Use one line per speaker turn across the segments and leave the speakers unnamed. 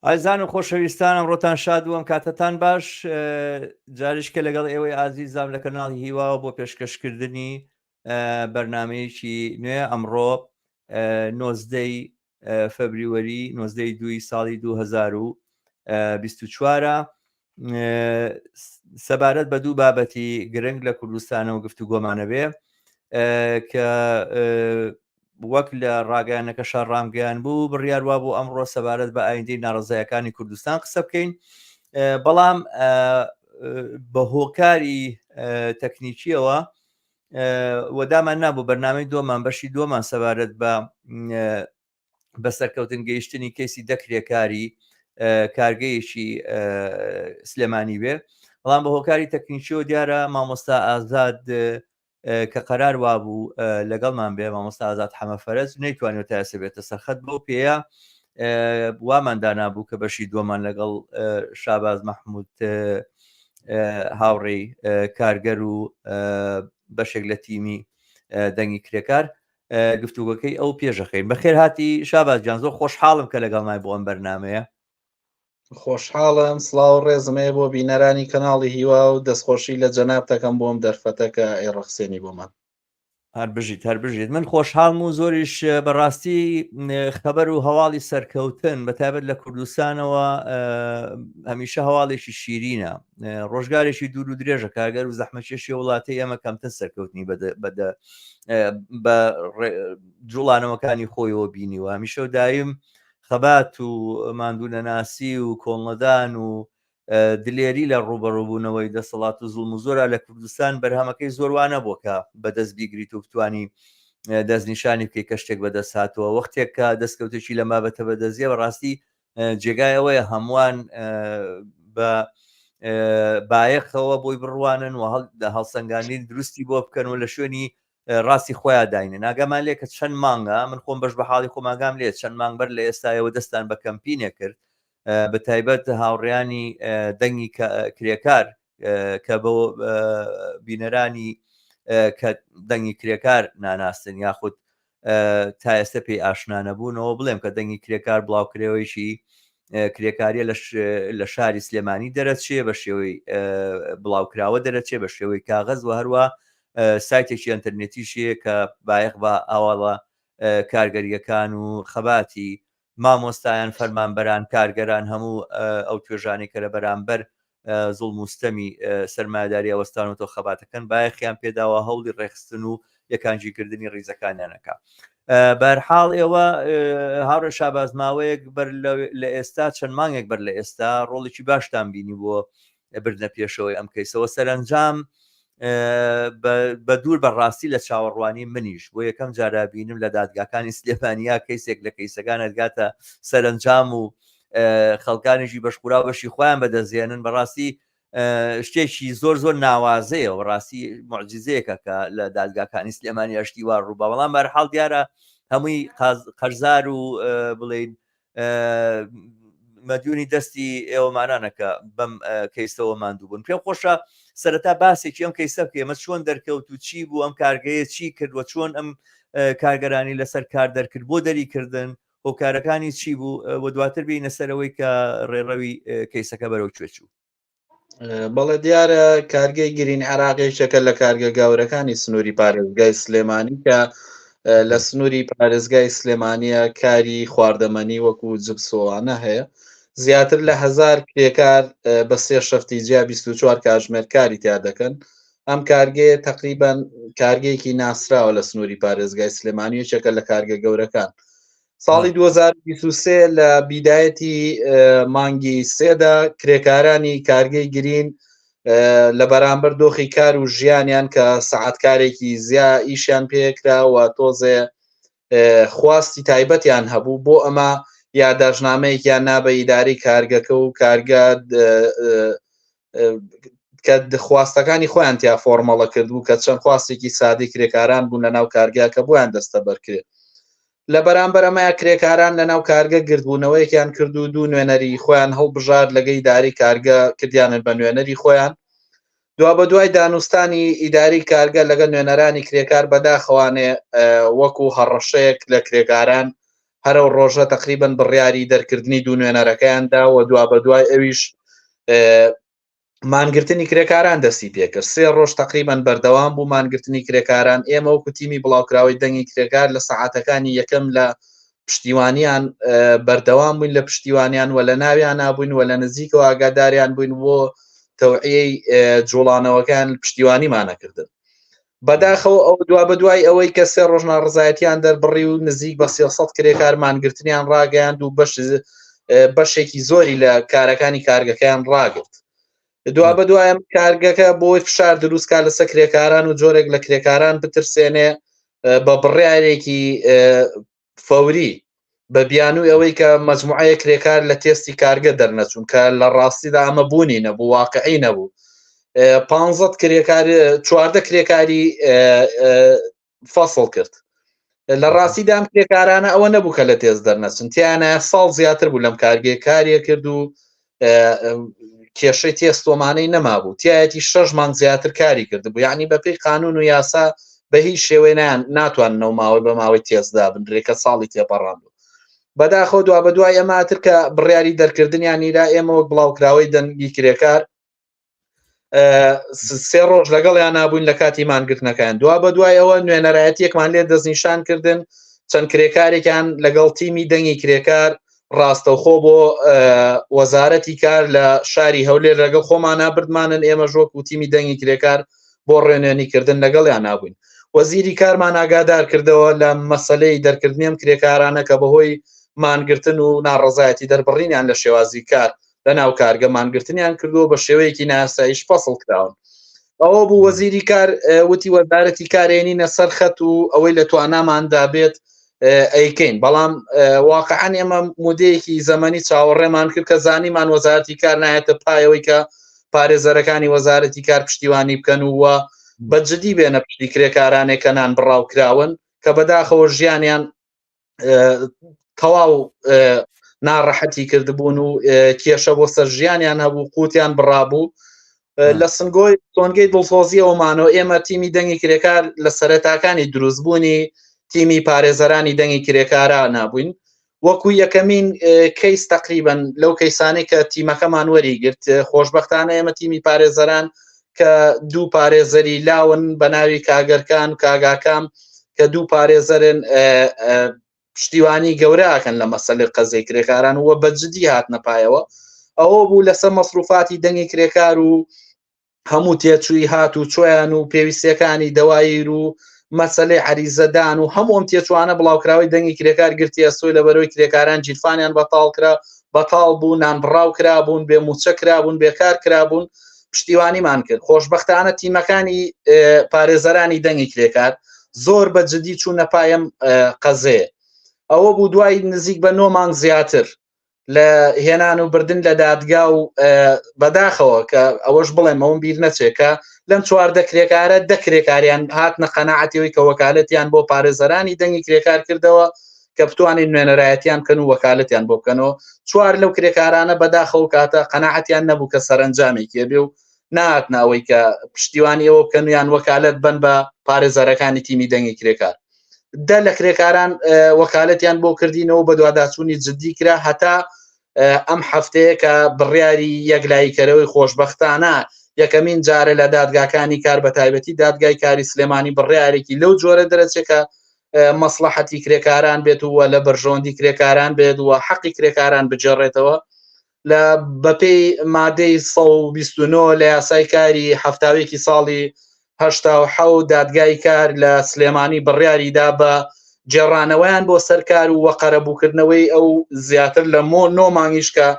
ئازیزان و خۆشەویستان ئەمڕۆتان شاد و ئەم کاتەتان باش جاریشکە لەگەڵ ئێوەی ئازیزام لە کەناڵی هیواوە بۆ پێشکەشکردنی بەرنمەیەکی نوێ ئەمڕۆ نۆزدەی فەبریوەری نۆزدەی دووی ساڵی 2024 سەبارەت بە دوو بابەتی گرنگ لە کوردستانەوە گفتوگۆمانە بێ کە وەک لە ڕاگەیانەکەشا ڕامگەیان بوو بڕیار وابوو ئەمڕۆ سەبارەت بە ئایندەی ناڕەزایەکانی کوردستان قسە بکەین بەڵام بە هۆکاری تەکنیکیەوە وەدامان نابوو بەرنامەی دۆمان بەشی دۆمان سەبارەت بە بە سەرکەوتن گەیشتنی کەیسی دە کرێکاری کارگەیەکی سلێمانی بێ بەڵام بە هۆکاری تەکنیکیەوە دیارە مامۆستا ئازاد کە قەرار وابوو لەگەڵمان بێ مامۆستا ئازاد حەمە فەرەج نەیتوانیوە تا ئێستا بێتە سەرخەت بەو پێیە وامان دانابوو کە بەشی دووەمان لەگەڵ شاباز مەحمود هاوڕێی کارگەر و بەشێک لە تیمی دەنگی کرێکار گفتوگۆکەی ئەو پێشەخەین بەخێر هاتی شاباز گیان زۆر خۆشحاڵم کە لەگەڵمای بۆ ئەم بەرنمەیە
خۆشحاڵم سڵاو ڕێزم هەیە بۆ بینەرانی کەناڵی هیوا و دەستخۆشی لە جەنابتەکەم بۆم دەرفەتە کە ئەیڕەخسێنی بۆمان.
هەر بژیت هەر بژیت من خۆشحاڵم و زۆریش بەڕاستی خەبەر و هەواڵی سەرکەوتن بە تایبەت لە کوردستانەوە هەمیشە هەواڵێکی شیرینە ڕۆژگارێکی دوور و درێژە کارگەر و زەحمەتکێشی وڵاتی ئێمە کەمتر سەرکەوتنی بە جوڵانەوەکانی خۆیەوە بینیوە هەمیشە و دایم خەبات و ماندوونەناسی و کۆڵنەدان و دلێری لە ڕووبەڕووبوونەوەی دەسەڵات و زوڵم و زۆرا لە کوردستان بەرهەمەکەی زۆر وا نەبووە کە بەدەست بیگریت و بتانی دەستنیشانی بکەیت کە شتێک بەدەست هاتووە وەختێک کە دەستکەوتێکی لە مابەتە بەدەستیە بەڕاستی جێگای ئەوەیە هەمووان بە بایەخەوە بۆی بڕوانن و هەڵسەنگاندنی دروستی بۆ بکەن و لە شوێنی ڕاستی خۆیان داینێن ئاگامان لێ کە چەند مانگە من خۆم بەش بە حاڵی خۆم ئاگام لێ چەند مانگ بەر لە ئێستایەوە دەستان بە کەمپینێک کرد بە تایبەت هاوڕیانی دەنگی کرێکار کە بۆ بینەرانی کە دەنگی کرێکار ناناستن یاخود تا ئێستا پێی ئاشنا نەبوونەوە بڵێم کە دەنگی کرێکار بڵاوکرەوەیشی کرێکاریە لە شاری سلێمانی دەرەچێ بە شێوەی بڵاوکراوە دەرەچێ بە شێوەی کاغەز و هەروە سایتێکی ئەتەرنێتیشیە کە بایەخ بە ئاواڵە کارگەریەکان و خەباتی مامۆستایان، فەرمانبەران، کارگەران، هەموو ئەو توێژانەی کە لە بەرامبەر زوڵم و ستەمی سەرمایەداری ئەوەستانەوە خەباتەکەن بایەخیان پێداوە هەوڵی ڕێکخستن و یەکانگیرکردنی ڕیزەکانیانەکە. بەرحاڵ ئێوە هاوڕێ شاباز ماوەیەک بەر لە ئێستا چەند مانگێک بەر لە ئێستا ڕۆڵێکی باشتان بینی بۆ بردنە پێشەوەی ئەم کەیسەوە سەرەنجام بە دوور بە ڕاستی لە چاوەڕوانی منیش بۆ یەکەم جارا بینم لە دادگاکانی سلێمانیا کەیسێک لە کەیسەکان ئەگاتە سەرەنجام و خەڵکانیشی بەشخورا بەشی خۆیان بەدەستێنن بەڕاستی شتێکی زۆر زۆر ناوازەیە و ڕاستی معجزەیەکە کە لە دادگاکانی سلێمانی ئەشتی وا ڕووبا بەڵام بەرحاڵ دیارە هەمووی قەرزار و بڵین مەدیونی دەستی ئێوەمانانە کە بەم کەیسەوە ماندوو بوون پێم خۆشە سەرەتا باسێکی ئەم کەیسە بکەی ئەمە چۆن دەرکەوت و چی بوو ئەم کارگەیە چی کرد و چۆن ئەم کارگەرانی لەسەر کار دەرکرد بۆ دەریکردن هۆکارەکانی چی بوو و دواتر بینە سەرەوەی کە ڕێڕەوی کەیسەکە بەرەو کوێ چوو.
بەڵێ دیارە کارگەی گرین عێراق یەکێکە لە کارگە گەورەکانی سنووری پارێزگای سلێمانی کە لە سنووری پارێزگای سلێمانیە کاری خواردەمەنی وەکو جبسۆوانە هەیە زیاتر لە هزار کرێکار بە سێ شەفتی جیا 24 کاتژمێر کاری تیا دەکەن ئەم کارگەیە تقریبان کارگەیەکی ناسراوە لە سنووری پارێزگای سلێمانی یەکێکە لە کارگە گەورەکان ساڵی 2023 لە بیدایەتی مانگی سێدا کرێکارانی کارگەی گرین لە بەرامبەر دۆخی کار و ژیانیان کە سەعاتکارێکی زیا ئیشیان پێکرا و تۆزێ خواستی تایبەتیان هەبوو بۆ ئەمە یاداشنامەیەکیان نابە ئیداری کارگەکە و کارگە کە خواستەکانی خۆیان تیا فۆرمەڵە کردبوو کە چەند خواستێکی سادەی کرێکاران بوون لە ناو کارگە کە بۆیان دەستەبەر کرێت لە بەرامبەر ئەمەیا کرێکاران لە ناو کارگە گردبوونەوەیەکیان کرد و دوو نوێنەری خۆیان هەڵبژارد لەگەی داری کارگە کردیانن بە نوێنەری خۆیان دوا بە دوای دانوستانی ئیداری کارگە لەگە نوێنەرانی کرێکار بەداخەوانێ وەکو هەڕەشەیەک لە کرێکاران هەرەو ڕۆژە تقریبن بڕیاری دەرکردنی دوو نوێنەرەکەیان دا و دوا بە دوای ئەویش مانگرتنی کرێکاران دەستی پێکرد سێ ڕۆژ تقریبان بەردەوام بوو مانگرتنی کرێکاران ئێمە وەکو تیمی بڵاوکراوەی دەنگی کرێکار لە سەعاتەکانی یەکەم لە پشتیوانیان بەردەوام بووین لە پشتیوانیان و لە ناویان نابووین و لە نزیکەوە ئاگاداریان بووین بۆ تەوعیەی جوڵانەوەکان پشتیوانیمانەکردن بەداخەوە ئەو دوا بەدوای ئەوەی کە سێ ڕۆژ ناڕزایەتیان دەربڕی و نزیک بە 300 کرێکار مانگرتنیان ڕاگەیاند و بەش بەشێکی زۆری لە کارەکانی کارگەکەیان ڕاگرت دوا بە دوایم کارگەکە بۆی فشار دروستکا لەسەر کرێکاران و جۆرێک لە کرێکاران بترسێنێ بە بڕیارێکی فەوری بە بیانووی ئەوەی کە مەجموعەیە کرێکار لە تێستی کارگە دەرنەچوون کە لە ڕاستیدا ئەمە بوونی نەبوو واقعی نەبوو پ کرێکار چواردە کرێکاری فەسڵ کرد لە ڕاستیدا ئەم کرێکارانە ئەوە نەبوو کە لە تێست دەرنەچن تیانە ساڵ زیاتر بوو لەم کارگەیە کاریە کرد و کێشەی تێستۆمانەی نەمابوو تایەتی شەش مانگ زیاتر کاری کردبوو یعنی بەپێی قانون و یاسا بە هیچ شێوەی نیان ناتواننەوە ماوەی بە ماوەی تێستدا بنرێ کە ساڵی تێپەڕاندوو بەداخەوە دوا بە دوای ئەماتر کە بڕیاری دەرکردنیان نیرا ئێمە وەک بڵاوکراوەی دەنگی کرێکار سێ ڕۆژ لەگەڵیان نابووین لە کاتی مانگرتنەکان دوا بە دوای ئەوە نوێنەرایەتیەکمان لێ دەستنیشان کردن چەند کرێکارێکیان لەگەڵ تیمی دەنگی کرێکار ڕاستەوخۆ بۆ وەزارەتی کار لە شاری هەولێر لەگەڵ خۆمانە بردمانن ئێمە ژۆک و تیمی دەنگی کرێکار بۆ ڕێنوێنی کردن لەگەڵیان نابووین وەزیری کارمان ئاگادار کردەوە لە مەسلەی دەرکردنی ئەم کرێکارانە کە بەهۆی مانگرتن و ناڕەزایەتی دەربڕینیان لە شێوازی کار لە ناو کارگە مانگرتنیان کردووە بە شێوەیەکی ناسایش فەسڵ کراون ئەوە بوو وەزیری کار وتی وەزارەتی کارێنینە سەر خەت و ئەوەی لە تواناماندا بێت ئەیکەین بەڵام واقعا ئێمە مودەیەکی زەمەنی چاوەڕێمان کرد کە زانیمان وەزارەتی کار نایەتە پایەوەی کە پارێزەرەکانی وەزارەتی کار پشتیوانی بکەن و بە جدی بێنە پشتی کرێکارانێک کە نان بڕاو کراون کە بەداخەوە ژیانیان تەواو ناڕەحەتی کردبوون و کێشە بۆ سەر ژیانیان هەبوو قوتیان بڕابوو لە سنگۆی سۆنگەی دڵسۆزیەوەمانەوە ئێمە تیمی دەنگی کرێکار لە سەرەتاکانی دروستبوونی تیمی پارێزەرانی دەنگی کرێکارا نابووین وەکو یەکەمین کەیس تقریبن لەو کەیسانی کە تیمەکەمان وەریگرت خۆشببختانە ئێمە تیمی پارێزەران کە دوو پارێزەری لاون بە ناوی کاگەرکان کاگاکام کە دوو پارێزەرن پشتیوانی گەورەکەن لە مەسەلی قەزەی کرێکاران وە بە جدی هاتنە پایەوە ئەوە بوو لەسەر مەسروفاتی دەنگی کرێکار و هەموو تێچووی هات و چۆیان و پێویستیەکانی دەوایر و مەسلەی عریزەدان و هەموو ئەم تێچوانە بڵاوکراوەی دەنگی کرێکار گرتی ئەستۆی لەبەرەوەی کرێکاران گیرفانیان بەتاڵ کرا بەتاڵ بوو نانبڕاو کرابوون بێ موچە کرابوون بێکار کرابوون پشتیوانیمان کرد خۆشببختانە تیمەکانی پارێزەرانی دەنگی کرێکار زۆر بە جدی چوونە پایم قەزێ ئەوە بوو دوای نزیک بە نۆ مانگ زیاتر لە هێنان و بردن لە دادگا و بەداخەوە کە ئەوەش بڵێم ئەوم بیر نەچێت کە لەم چواردە کرێکارە دە کرێکاریان هاتنە قەنەعەتەوەی کە وەکالەتیان بۆ پارێزەرانی دەنگی کرێکار کردەوە کە بتوانین نوێنەرایەتیان بکەن و وەکالەتیان بۆ بکەنەوە چوار لەو کرێکارانە بەداخەوە کاتە قەنەعەتیان نەبوو کە سەرنجامێکی بێ و ناتنە ئەوەی کە پشتیوانی ئەوە بکەن یان وەکالەت بن بە پارێزەرەکانی تیمی دەنگی کرێکار دە لە کرێکاران وەکالەتیان بۆ کردینەوە بەدواداچوونی جددی کرا هەتا ئەم هەفتەیە کە بڕیاری یەکلاییکەرەوەی خۆشببختانە یەکەمین جارە لە دادگاکانی کار بە تایبەتی دادگای کاری سلێمانی بڕیارێکی لەو جۆرە دەرەچێت کە مەسلحەتی کرێکاران بێت و لە بەرژەوەندی کرێکاران بێت و حەقی کرێکاران بجێڕێتەوە لە بەپێی مادەی 129 لە یاسای کاری هەفتاوێکی ساڵی 1970 دادگای کار لە سلێمانی بڕیاریدا بە گێڕانەوەیان بۆ سەرکار و وەقەرەبووکردنەوەی ئەو زیاتر لە مۆ نۆ مانگیشکە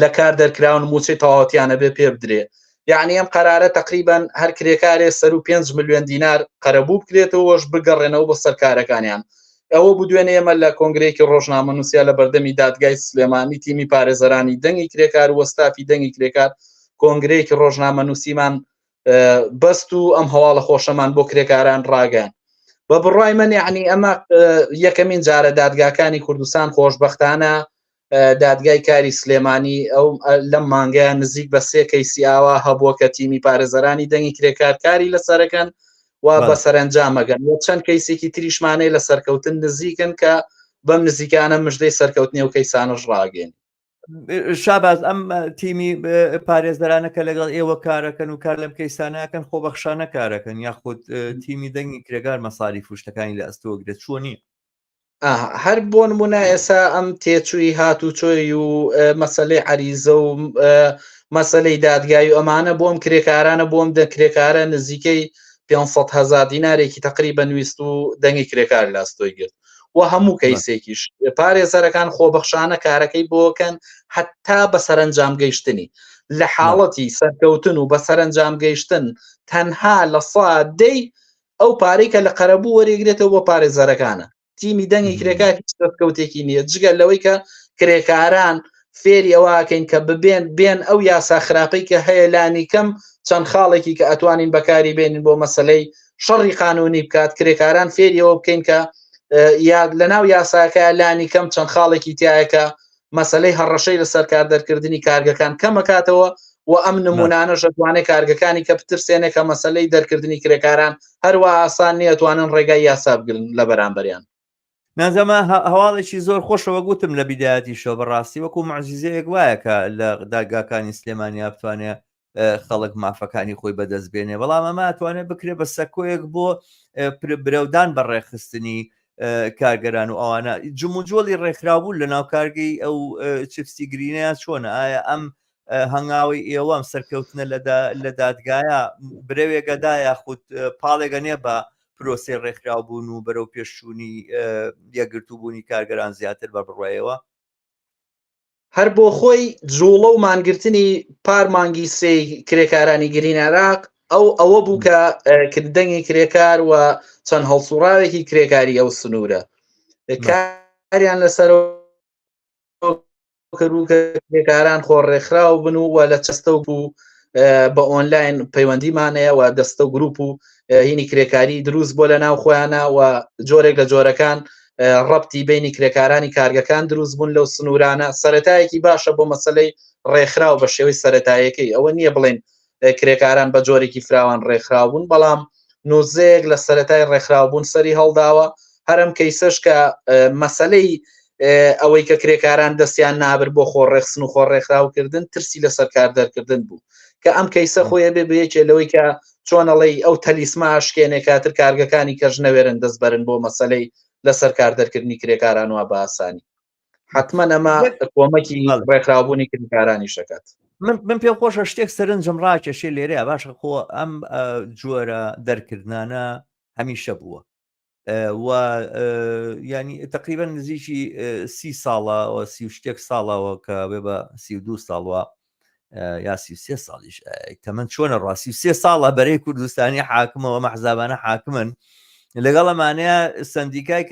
لە کار دەرکراون موچەی تەواوەتیانە بێ پێ بدرێ یعنی ئەم قەرارە تقریبان هەر کرێکارێ سەر و 5 میلیۆن دینار قەرەبوو بکرێتەوەش بگەڕێنەوە بۆ سەرکارەکانیان ئەوە بوو دوێنێ ئێمە لە کۆنگرەیەکی ڕۆژنامەنووسیا لە بەردەمی دادگای سلێمانی تیمی پارێزەرانی دەنگی کرێکار و ستافی دەنگی کرێکار کۆنگرەیەکی ڕۆژنامەنووسیمان بەست و ئەم هەواڵە خۆشەمان بۆ کرێکاران ڕاگەیان بە بڕای من یعنی ئەمە یەکەمین جارە دادگاکانی کوردستان خۆشببختانە دادگای کاری سلێمانی ئەو لەم مانگەیە نزیک بە سێ کەیسی ئاوا هەبووە کە تیمی پارێزەرانی دەنگی کرێکار کاری لەسەرەکەن و بە سەرنجامەگەن و چەند کەیسێکی تریشمانەیە لە سەرکەوتن نزیکن کە بەم نزیکانە مژدەی سەرکەوتنی ئەو کەیسانەش ڕاگەین.
شاباز ئەم تیمی پارێزەرانە کە لەگەڵ ئێوە کارەکەن و کار لەم کەیسانەکەن خۆبەخشانە کارەکەن یاخود تیمی دەنگی کرێگار مەساریف و شتەکانی لە ئەستۆ گرێت چۆن نییە؟
هەر بۆ نمونە ئێسا ئەم تێچووی هاتوچۆی و مەسلەی عریزە و مەسلەی دادگای و ئەمانە بۆم کرێکارانە بۆم دە کرێکارە نزیکەی 500 هزار دینارێکی تقریبا ویست و دەنگی کرێکار لاستۆی گرت و هەموو کەیسێکیش پارێزەرەکان خۆبەخشانە کارەکەی بۆکەن حتا بە سەرنجام گەیشتنی لە حاڵەتی سەرکەوتن و بە سەرنجام گەیشتن تەنها لە سا دەی ئەو پارەی کە لە قەرەبوو وەرێگرێتەوە بۆ پارێزەرەکانە تیمی دەنگی کرێکار هیچ دەستکەوتێکی نییە جگە لەوەی کە کرێکاران فێری ئەوەکەین کە ببێن بێن ئەو یاسا خراپەی کە هەیە لانی کەم چەند خاڵێکی کە ئەتوانین بەکاری بێنین بۆ مەسلەی شەڕی قانونی بکات کرێکاران فێری ئەوە بکەین کە لە ناو یاساکە لانی کەم چەند خاڵێکی تایەکە مەسلەی هەڕەشەی لەسەر کار دەرکردنی کارگەکان کەمەکاتەوە و ئەم نمونانەش ئەتوانێت کارگەکانی کە بترسێنێ کە مەسلەی دەرکردنی کرێکاران هەروە ئاسان نییە توانن ڕێگای یاسا بگرن لە بەرامبەریان.
نازەمە هەواڵێکی زۆر خۆشەوە گوتم لە بیدایەتیشەوە بەڕاستی وەکو معجزەیەک وایە کە لە دادگاکانی سلێمانیا بتوانێ خەڵک مافەکانی خۆی بەدەست بێنێ بەڵام ئەمە ئەتوانێت بکرێ بە سەکۆیەک بۆ برەودان بە ڕێکخستنی کارگەران و ئەوانە جموجۆڵی ڕێکخراوبوون لە ناو کارگەی ئەو چپسی گرینەیە چۆنە ئایا ئەم هەنگاوی ئێوەم سەرکەوتنە لە دادگایە برەوێگەدا یاخود پاڵێگە نیە بە پرۆسی ڕێکخراوبوون و بەرەو پێشچوونی یەکگرتووبوونی کارگەران زیاتر بە بڕایەوە
هەر بۆ خۆی جوڵە و مانگرتنی پار مانگی سێی کرێکارانی گرین عێراق ئەو ئەوە بوو کە دەنگی کرێکار و چەند هەڵسوڕاوێکی کرێکاری ئەو سنوورە کاریان لەسەر کردو کە کرێکاران خۆ ڕێکخراو بن و لە چەستە و بە ئۆنلاین پەیوەندیمانەیە و دەستە و گروپ و هینی کرێکاری دروست بۆ لە ناو خۆیانە و جۆرێک لە جۆرەکان ڕەبتی بینی کرێکارانی کارگەکان دروست بوون لەو سنوورانە سەتایەکی باشە بۆ مەسلەی ڕێکخراو بە شێوەی سەتایەکەی ئەوە نییە بڵێن کرێکاران بە جۆرێکی فراوان ڕێکخراو بوون بەڵام نوزەیەک لە سەتای ڕێکخراو بوون سەری هەڵداوە هەرم کەیسەش کە مەسلەی ئەوەی کە کرێکاران دەستیان نابر بۆ خۆ ڕێخسن و خۆ ڕێکخراوکردن ترسی لەسەر کار دەرکردن بوو کە ئەم کەیسە خۆی بێ بەیەکێ لەوەی کە چۆنەڵی ئەو تەلیسما شکێنێ کاتر کارگەکانی کەش نەوێرن دەست بەرن بۆ مەسلەی لەسەر کار دەرکردنی کرێکاران وە بە ئاسانی حتمما ئەمە کۆمەکی ڕێکخراوبوونی کرێکارانی شەکات
من من پێم خۆشە شتێک سەرنجم ڕاکێشێ لێرەیە باشە خۆ ئەم جۆرە دەرکردانە هەمیشە بووە و ینی تقریبا نزیکی سی ساڵە سی و شتێک ساڵەوە کە بێ بە 32 ساڵوە یا 33 ساڵیش تەمەەن چۆنە ڕاستی سێ ساڵە بەرەی کوردستانی حاکمەوە مەحزابانە حاکمن لەگەڵ ئەمانەیە سندیکای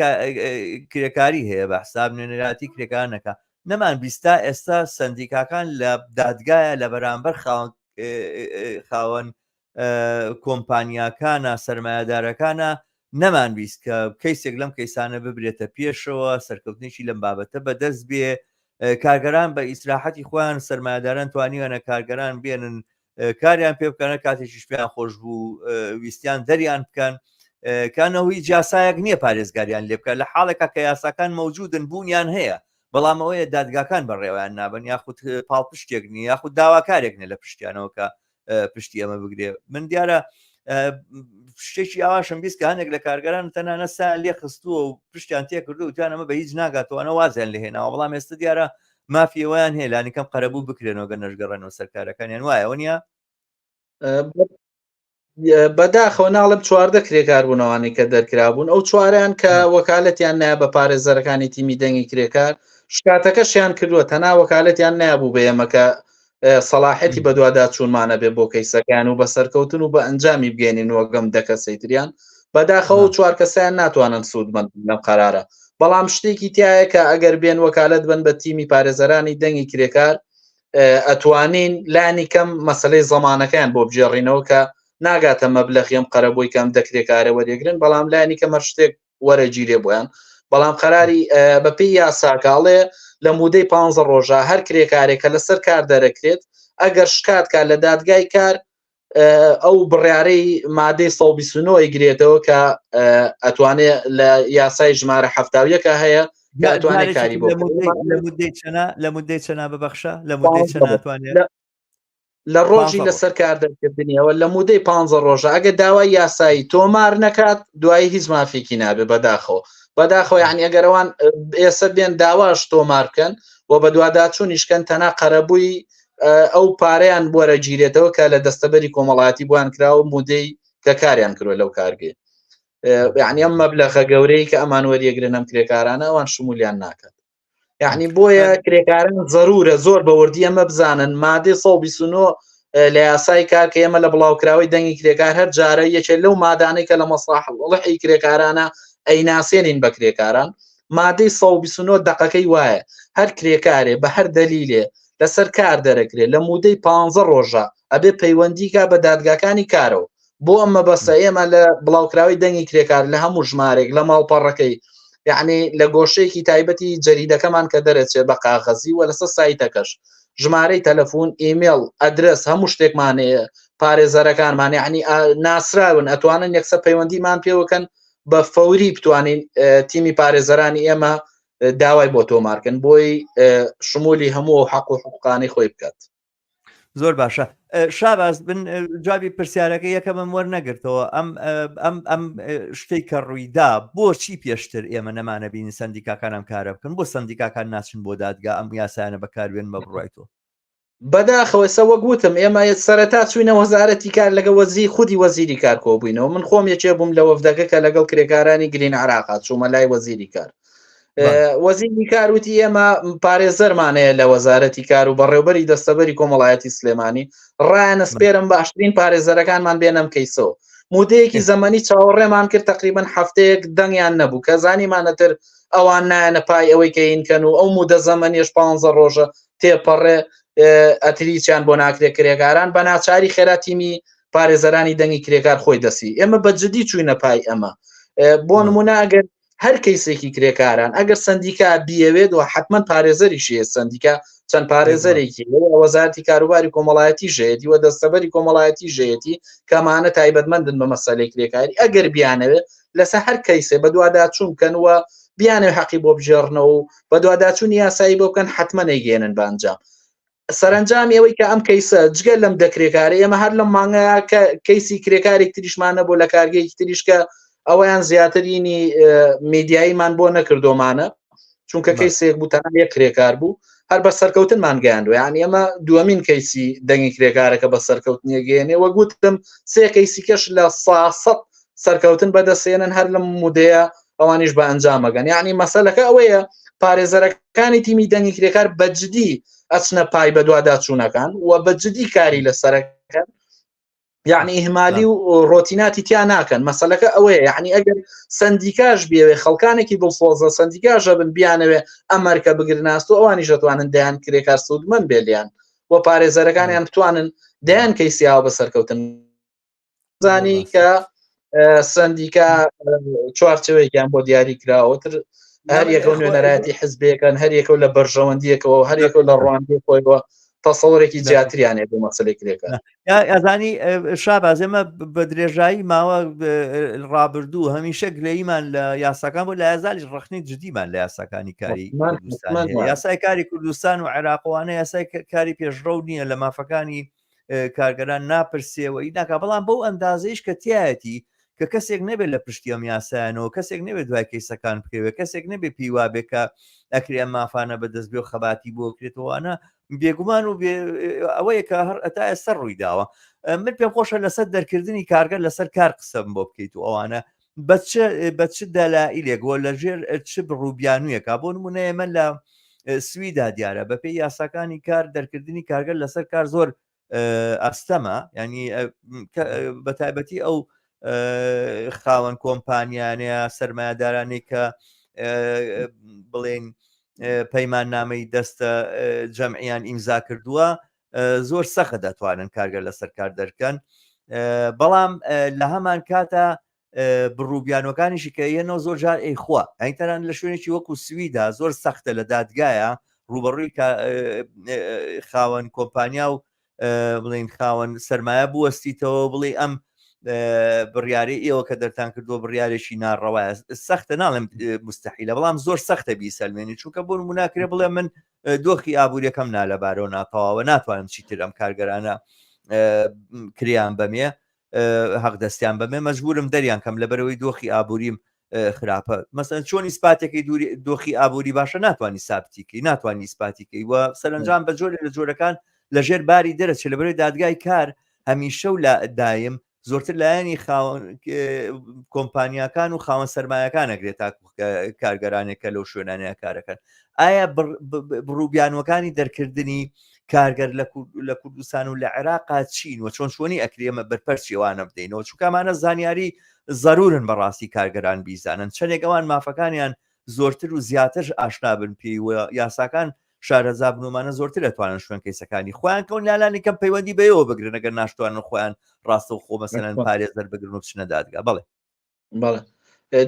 کرێکاری هەیە بە حساب نوێنەراتی کرێکارنەکە نەمان بیستا ئێستا سندیکاکان لە دادگایە لە بەرامبەر خاوەن خاوەن کۆمپانیاکانە سەرمایەدارەکانە نەمان بیست کە کەیسێک لەم کەیسانە ببرێتە پێشەوە سەرکەوتنێکی لەم بابەتە بەدەست بێ کارگەران بە ئیسراحەتی خۆیان سەرمایەداران توانیوانە کارگەران بێنن کاریان پێ بکەنە کاتێکیش پێیان خۆش بوو ویستیان دەریان بکەن کانەوە هیچ یاسایەک نییە پارێزگاریان لێ بکە لە حاڵێکا کە یاساکان مەوجودن بوونیان هەیە بەڵام ئەوەیە دادگاکان بەڕێوەیان نابن یاخود پاڵپشتێک نییە یاخود داواکارێک نیە لە پشتیانەوە کە پشتی ئەمە بگرێ من دیارە شتێکی ئاواشم بیست کە هەندێک لە کارگەران تەنانە سا لێ خستووە و پشتیان تێکردو و توان ئەمە بە هیچ ناگاتەوەە وازیان لێ هێناوە بەڵام ئێستا دیارە مافی ئەویان هەیە لانی کەم قەرەبوو بکرێنەوە گەر نەشگەڕێنەوە سەرکارەکانیان وایە نیە
بەداخەوە ناڵم 14 کرێکار بوونەوانی کە دەرکرابوون ئەو چواریان کە وەکالەتیان نایە بە پارێزەرەکانی تیمی دەنگی کرێکار شکاتەکەشیان کردووە تەنا وەکالەتیان نابوو بە ئێمە کە سەڵاحەتی بەدواداچوونمانە بێ بۆ کەیسەکان و بە سەرکەوتن و بە ئەنجامی بگەێنین وەگەم دە کەسەی تریان بەداخەوە چوار کەسیان ناتوانن سوودمەند لەم قەرارە بەڵام شتێکی تایە کە ئەگەر بێن وەکالت بن بە تیمی پارێزەرانی دەنگی کرێکار ئەتوانین لانی کەم مەسلەی زەمانەکەیان بۆ بگێڕینەوە کە ناگاتە مەبلەغی ئەم قەرەبووی کەم دەکرێکارە وەرێگرن بەڵام لانی کەم هەر شتێک وەرەگیرێ بۆیان بەڵام قەراری بەپێی یاساکە ئەڵێ لە مودەی پ ڕۆژە هەر کرێکارێک کە لەسەر کار دەرەکرێت ئەگەر شکات کا لە دادگای کار ئەو بڕیارەی مادەی 129 گرێتەوە کە ئەتوانێت لە یاسای ژمارە هەفتاویەکە هەیە. کاتوانێت کاری بۆ
لە مدەی چەنا لە مدەی چەنا ببەخشە لە مدەی چەناتوانێت
لە ڕۆژی لەسەر کار دەرکردنیەوە لە مودەی پ ڕۆژە ئەگە داوای یاسایی تۆمار نەکات دوایی هیچ مافێکی نابێ بەداخەوە بەداخەوە یعنی ئەگەرەوان ئێستا بێن داواش تۆمار بکەن و بەدواداچوونیشکەن تەنا قەرەبووی ئەو پارەیان بۆرە گیرێتەوە کە لە دەستەبەری کۆمەڵاتی بۆیان کراوە مودەی کە کاریان کردوە لەو کارگەی یعنی ئەم مەبلەغە گەورەی کە ئەمان وەریەگرن ئەم کرێکارانە ئەوان شمولیان ناکات یعنی بۆیە کرێکاران زەرورە زۆر بە وردی ئەمە بزانن مادەی 129 لە یاسای کار کە ئێمە لە بڵاوکراوەی دەنگی کرێکار هەر جارە یەکێ لەو مادانەی کە لە مەساحڵحی کرێکارانە ئەیناسێنین بە کرێکاران مادەی 129 دقەکەی وایە هەر کرێکارێ بە هەر دەلیلێ لەسەر کار دەرەکرێ لە مودەی پ ڕۆژە ئەبێ پەیوەندیکا بە دادگاکانی کارەوە بۆ ئەم مەبەستە ئێمە لە بڵاوکراوی دەنگی کرێکار لە هەموو ژمارێک لە ماڵپەڕەکەی یعنی لە گۆشەیەکی تایبەتی جەریدەکەمان کە دەرەچێت بە قاغەزی و لەسەر سایتەکەش ژمارەی تەلەفۆن ئیمێڵ ئەدرس هەموو شتێکمان پارێزەرەکانمان یعنی ناسراون ئەتوانن یەکسەر پەیوەندیمان پێوەکەن بە فەوری بتوانین تیمی پارێزەرانی ئێمە داوای بۆ تۆمارکەن بۆی شمولی هەموو ئەو حەق و حقوقانی خۆی بکات.
زۆر باشە شاباز بن جوابی پرسیارەکە یەکەمم وەرنەگرتەوە ئەم ئەم ئەم شتێک کە ڕوویدا بۆچی پێشتر ئێمە نەمانەبینی سندیکاکان ئەم کارە بکەن بۆ سندیکاکان ناچن بۆ دادگا ئەم یاسایانە بەکاروێن بە بڕای تۆ
بەداخەوە سە وەک وتم ئێمە سەرەتا چوینە وەزارەتی کار لەگە وەزی خودی وەزیری کار کۆبووینەوە من خۆم یەکێ بووم لە وەفدەکە کە لەگەڵ کرێکارانی گرین عراقا چوومە لای وەزیری کار وەزیری کار وتی ئێمە پارێزەرمان هەیە لە وەزارەتی کار و بەڕێوبەری دەستەبەری کۆمەڵایەتی سلێمانی ڕایانە سپێرم باشترین پارێزەرەکانمان بێنەم کەیسەوە مودەیەکی زەمەنی چاوەڕێمان کرد تقریبا هەفتەیەک دەنگیان نەبوو کە زانیمانەتر ئەوان نایەنە پای ئەوەی کە ئینکەن و ئەو مودە زەمەنیش پ ڕۆژە تێپەڕێ ئەتریچیان بۆ ناکرێ کرێکاران بە ناچاری خێرا تیمی پارێزەرانی دەنگی کرێکار خۆی دەسی ئێمە بە جدی چوینە پای ئەمە بۆ نمونە ئەگەر هەر کەیسێکی کرێکاران ئەگەر سندیکا بیەوێت و حتمما پارێزەریشی هەیە سندیکا چەند پارێزەرێکی وەزارتی کاروباری کۆمەڵایەتی ژێتی و دەستەبەری کۆمەڵایەتی ژێتی کەمانە تایبەتمەندن بە مەسەلەی کرێکاری ئەگەر بیانەوێت لەسەر هەر کەیسێ بەدواداچوون بکەن و بیانەوێت حەقی بۆ بگێڕنەوە و بەدواداچوونی یاسایی بۆ بکەن حتمما نەیگەێنن بە ئەنجام سەرنجامی ئەوەی کە ئەم کەیسە جگە لەم دە کرێکارە ئێمە هەر لەم مانگە کە کەیسی کرێکارێک تریشمان نەبوو لە کارگەیەکی تریش کە ئەویان زیاترینی میدیاییمان بۆ نەکردۆمانە چونکە کەیسێک بوو تەنها یەک کرێکار بوو هەر بە سەرکەوتنمان گەیاندوە یعنی ئەمە دووەمین کەیسی دەنگی کرێکارەکە بە سەرکەوتنیە گەێنێ وە گوتم سێ کەیسی کەش لە ساسەد سەرکەوتن بەدەستێنن هەر لەم مودەیە ئەوانیش بە ئەنجامەگەن یعنی مەسەلەکە ئەوەیە پارێزەرەکانی تیمی دەنگی کرێکار بەجددی ئەچنە پای بەدواداچوونەکان و بەجددی کاری لەسەرەکەن یعنی ئیهمالی و ڕۆتیناتی تیا ناکەن مەسەلەکە ئەوەیە یعنی ئەگەر سندیکاش بێوێ خەڵکانێکی دڵسۆزە سندیکاژە بن بیانەوێ ئەمەرکە بگرناست و ئەوانیش دەتوانن دەیان کرێکار سوودمەند بێلیان و پارێزەرەکانیان بتوانن دەیان کەیسیاوە بە سەرکەوتن زانی کە سندیکا چوارچەوەیەکیان بۆ دیاری کراوەتر هەر یەکە نوێنەرایەتی حزبێکن هەر یەکە لە بەرژەوەندیەکەەوە هەر یەکە لە ڕوانگەی خۆیەوە تەسەوەرێکی زیاتریان هەیە بۆ مەسەلەی کرێکار
ئەزانی شاباز ئێمە بە درێژایی ماوە ڕابردوو هەمیشە گلەیمان لە یاساکان بۆ لە یازالیش ڕخنەی جدیمان لە یاساکانی کاری کوردستان یاسای کاری کوردستان و عێراقوانە یاسای کاری پێشڕەو نییە لە مافەکانی کارگەران ناپرسێەوە ئی ناکا بەڵام بەو ئەندازەیش کە تایەتی کە کەسێک نەبێت لە پشتی ئەم یاسایانەوە کەسێک نەبێت دوای کەیسەکان بکەوێت کەسێک نەبێت پێی وابێ کە ئەکرێ ئەم مافانە بەدەست بێ و خەباتی بۆ کرێتەوەوانە بێگومان و ئەوەیە کە هەر ئەتا ئێستا ڕووی داوە من پێم خۆشە لەسەر دەرکردنی کارگەر لەسەر کار قسەم بۆ بکەیت و ئەوانە بە چ بە چ دەلائیلێک وە لەژێر چ بڕوبیانوویەکە بۆ نمونە ئێمە لە سویدا دیارە بەپێی یاساکانی کار دەرکردنی کارگەر لەسەر کار زۆر ئەستەمە ینی بە تایبەتی ئەو خاوەن کۆمپانیانەیە سەرمایهدارانەی کە بڵێن پەیماننامەی دەستە جەمعیان ئیمزا کردووە زۆر سەخت دەتوانن کارگەر لەسەر کار دەرکەن بەڵام لە هەمان کاتە بڕوبیانەکانیشی کە یەنەوە زۆر جار ئەیخوا ئەینتەران لە شوێنێکی وەکو سویدا زۆر سەختە لە دادگایە ڕوبەڕووی خاوەن کۆمپانیا و بڵین خاوەن سرمایە بوەستیتەوە بڵێ ئەم بڕیاری ئێوە کە دەرتان کردووە بڕیارێکی ناڕەوایە سەختە ناڵێم مستحیلە بەڵام زۆر سەختە بیسەلمێنی چونکە بۆ نموناکرێ بڵێ من دۆخی ئابوووریەکەم نالەبارەوە ناتەواوە ناتوانم چیتر ئەم کارگەرانە کریان بەمێ حەق دەستیان بەمێ مەجبورم دەریان کەم لەبەرەوەی دۆخی ئابووریم خراپە مەسەن چۆن ئیسپاتێکی دووری دۆخی ئابووری باشە ناتوانانی سابتیکەی ناتوانانی ئیسپاتیکەی و سەرنجام بە جۆرێک لە جۆرەکان لەژێر باری دەرەچێت لەبەرەوەی دادگای کار هەمیشە و لە دایم زۆرتر لایەنی خاوەن کۆمپانیاکان و خاوەن سەرمایەکان ئەگرێت تا کارگەرانێک کە لەو شوێنانەیە کارەکەن ئایا بڕوبیانوەکانی دەرکردنی کارگەر لە کوردستان و لە عێراقا چین و چۆن چۆنی ئەکرێمە بەرپەرچی ئەوانە بدەینەوە چونکەمانە زانیاری زەرورن بەڕاستی کارگەران بیزانن چەندێک ئەوان مافەکانیان زۆرتر و زیاتر ئاشنا بن پێی و یاساکان شارەزا بن ومانە زۆرتر ئەتوانن شوێن کەیسەکانی خۆیان کەون لالانی کەم پەیوەندی بەیەوە بگرن ئەگەر ناشتوانن خۆیان ڕاستە و خۆ مەسەلەن پارێزەر بگرن و بچنە دادگا بەڵێ
بەڵێ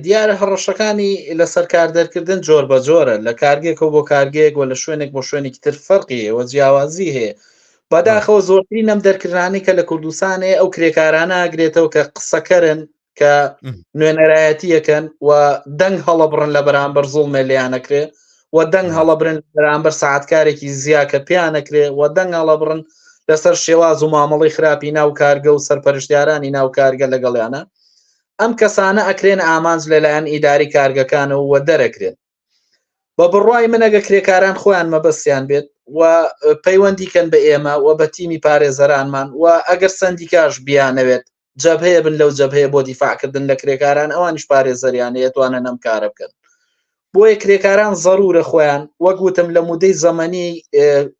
دیارە هەڕەشەکانی لەسەر کار دەرکردن جۆر بە جۆرە لە کارگێکەوە بۆ کارگەیەک و لە شوێنێک بۆ شوێنێکی تر فەرقی هەیە و جیاوازی هەیە بەداخەوە زۆرترین ئەم دەرکردانەی کە لە کوردستان هەیە ئەو کرێکارانە ئەگرێتەوە کە قسەکەرن کە نوێنەرایەتیەکەن و دەنگ هەڵەبڕن لە بەرامبەر زوڵمێ لێیانەکرێ و دەنگ هەڵەبرن بەرامبەر ساعتکارێکی زیا کە پێیانەکرێ و دەنگ هەڵەبڕن لەسەر شێواز و مامەڵی خراپی ناو کارگە و سەرپەرشتیارانی ناو کارگە لەگەڵیانە ئەم کەسانە ئەکرێن ئامانج لەلایەن ئیداری کارگەکانەوە و دەرەکرێن بە بڕوای من ئەگە کرێکاران خۆیان مەبەستیان بێت و پەیوەندی کەن بە ئێمە و بە تیمی پارێزەرانمان و ئەگەر سندیکاش بیانەوێت جەبهەیە بن لەو جەبهەیە بۆ دیفاعکردن لە کرێکاران ئەوانیش پارێزەریان هەیە توانن ئەم کارە بکەن بۆیە کرێکاران زەرورە خۆیان وەک وتم لە مودەی زەمەنی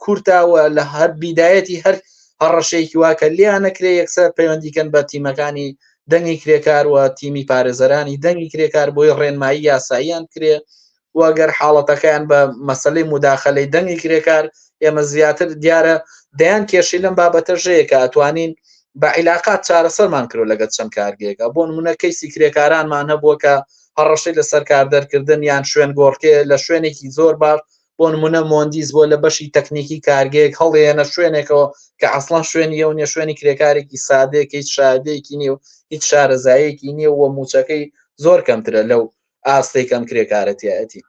کورتاوە لە هەر بیدایەتی هەر هەڕەشەیەکی واکە لیان نەکرێ یەکسەر پەیوەندیکەن بە تیمەکانی دەنگی کرێکار و تیمی پارێزەرانی دەنگی کرێکار بۆی ڕێنمایی یاساییان کرێ و گەر حاڵەتەکەیان بە مەسلەی موداخەلەی دەنگی کرێکار ئێمە زیاتر دیارە دەیان کێشەی لەم بابەتە ژەیە کە ئەتوانین بە عیلاقات چارەسەرمان کرۆ لەگەڵ چەند کارگەیەکە بۆ نمونە کەیسی کرێکارانمان هەبووە کە هەڕەشەی لەسەر کار دەرکردن یان شوێن گۆڕکێ لە شوێنێکی زۆر باش بۆ نمونە مۆندیس بۆ لە بەشی تەکنیکی کارگەیەک هەڵێنە شوێنێکەوە کە ئەسڵان شوێنی ئەو نیە شوێنی کرێکارێکی سادەیە کە هیچ شادەیەکی نیە و هیچ شارەزایەکی نییە و موچەکەی زۆر کەمترە لەو ئاستەی کەم کرێکارە تایەتی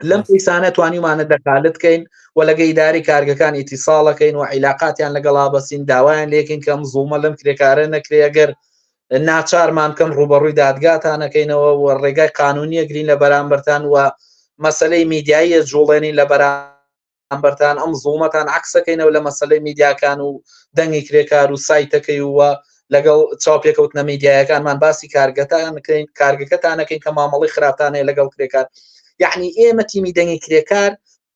لەم کەیسانە توانیمانە دەخالت کەین و لەگە ئیداری کارگەکان ئیتیساڵەکەین و عیلاقاتیان لەگەڵا بەسین داوایان لێکەین کەم زوڵمە لەم کرێکارە نەکرێ ئەگەر ناچارمان بکەن ڕوبەڕووی دادگاتانەکەینەوە و ڕێگای قانونیەگرین لە بەرامبەرتان و مەسلەی میدیاییە جوڵێنین لە بەرامبەر بەرامبەرتان ئەم زوڵمەتان عەکسەکەینەوە لە مەسەلەی میدیاکان و دەنگی کرێکار و سایتەکەی و لەگەڵ چاوپێکەوتنە میدیایەکانمان باسی کارگەتان کەین کارگەکەتانەکەین کە مامەڵی خراپتان هەیە لەگەڵ کرێکار یعنی ئێمە تیمی دەنگی کرێکار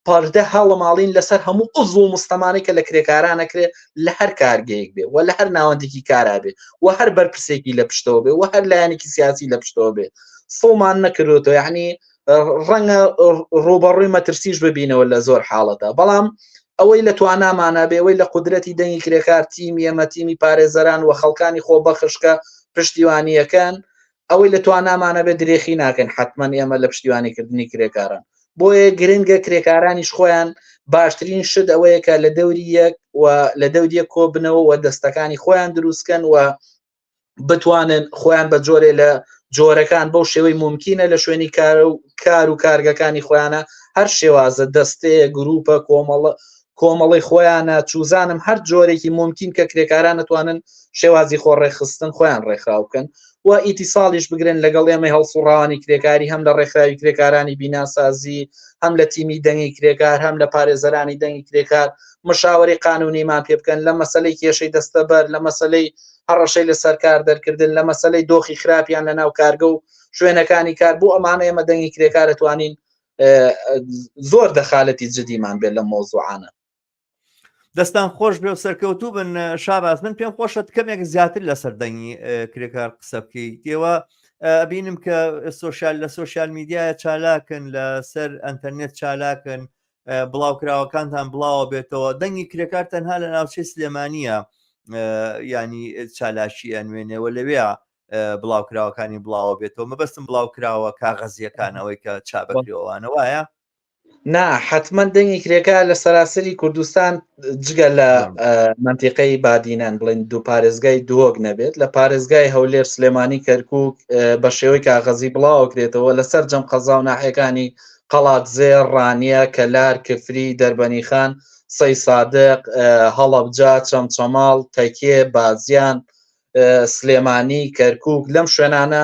پەردە هەڵەماڵین لەسەر هەموو ئەو زوڵم و ستەمانەی کە لە کرێکاران ئەکرێ لە هەر کارگەیەک بێ و لە هەر ناوەندێکی کارا بێ و هەر بەرپرسێکی لە پشتەوە بێ و هەر لایەنێکی سیاسی لە پشتەوە بێ سڵمان نەکردوێتەوە یعنی ڕەنگە ڕوبەڕووی مەترسیش ببینەوە لە زۆر حاڵەتە بەڵام ئەوەی لە توانامانە بێ ئەوەی لە قودرەتی دەنگی کرێکار تیمی ئێمە تیمی پارێزەران و خەڵکانی خۆبەخشکە پشتیوانیەکەن ئەوەی لە توانامانە بێ درێخی ناکەن حتمما ئێمە لە پشتیوانیکردنی کرێکاران بۆیە گرنگە کرێکارانیش خۆیان باشترین شت ئەوەیە کە لە دەوری یەک و لە دەوری یەک کۆبنەوە و دەستەکانی خۆیان دروستکەن و بتوانن خۆیان بە جۆرێ لە جۆرەکان بەو شێوەی ممکنە لە شوێنی کار و کار و کارگەکانی خۆیانە هەر شێوازە دەستەیە گروپە کۆمەڵە کۆمەڵی خۆیانە چوزانم هەر جۆرێکی ممکن کە کرێکاران نتوانن شێوازی خۆ ڕێکخستن خۆیان ڕێکخراو بکەن و ئیتیساڵیش بگرن لەگەڵ ئێمەی هەڵسوڕاوانی کرێکاری هەم لە ڕێکخراوی کرێکارانی بیناسازی هەم لە تیمی دەنگی کرێکار هەم لە پارێزەرانی دەنگی کرێکار مشاوەری قانونیمان پێ بکەن لە مەسلەی کێشەی دەستەبەر لە مەسلەی هەڕەشەی لەسەر کار دەرکردن لە مەسلەی دۆخی خراپیان لە ناو کارگە و شوێنەکانی کار بۆ ئەمانە ئێمە دەنگی کرێکار توانین زۆر دەخالەتی جدیمان بێت لە مۆزوعانە.
دەستان خۆش بێ و سەرکەوتوو بن شاباز من پێم خۆشە کەمێک زیاتر لەسەر دەنگی کرێکار قسە بکەیت ئێوە ئەبینم کە سۆشیال لە سۆشیال میدیایە چالاکن لەسەر ئەتەرنێت چالاکن بڵاوکراوەکانتان بڵاوە بێتەوە دەنگی کرێکار تەنها لە ناوچەی سلێمانیە ینی چالاکی ئەنوێنەوە لەوێ بڵاوکراوەکانی بڵاوە بێتەوە مەبەستم بڵاوکراوە کاغەزیەکان ئەوەی کە چابەکرێوانە وایە؟
نا حتمما دەنگی کرێکار لە سەراسەری کوردستان جگە لە منتیقەی بادینان بڵێن دوو پارێزگای دهۆک نەبێت لە پارێزگای هەولێر سلێمانی کەرکک بە شێوەی کاغەزی بڵاوکرێتەوە لە سەرجەم قەزا و ناحیەکانی قەڵادزێ ڕانیە کەلار کفری دەربەنیخان سەی سادق هەڵەبجە چەمچەماڵ تەکێ بازیان سلێمانی کەرکک لەم شوێنانە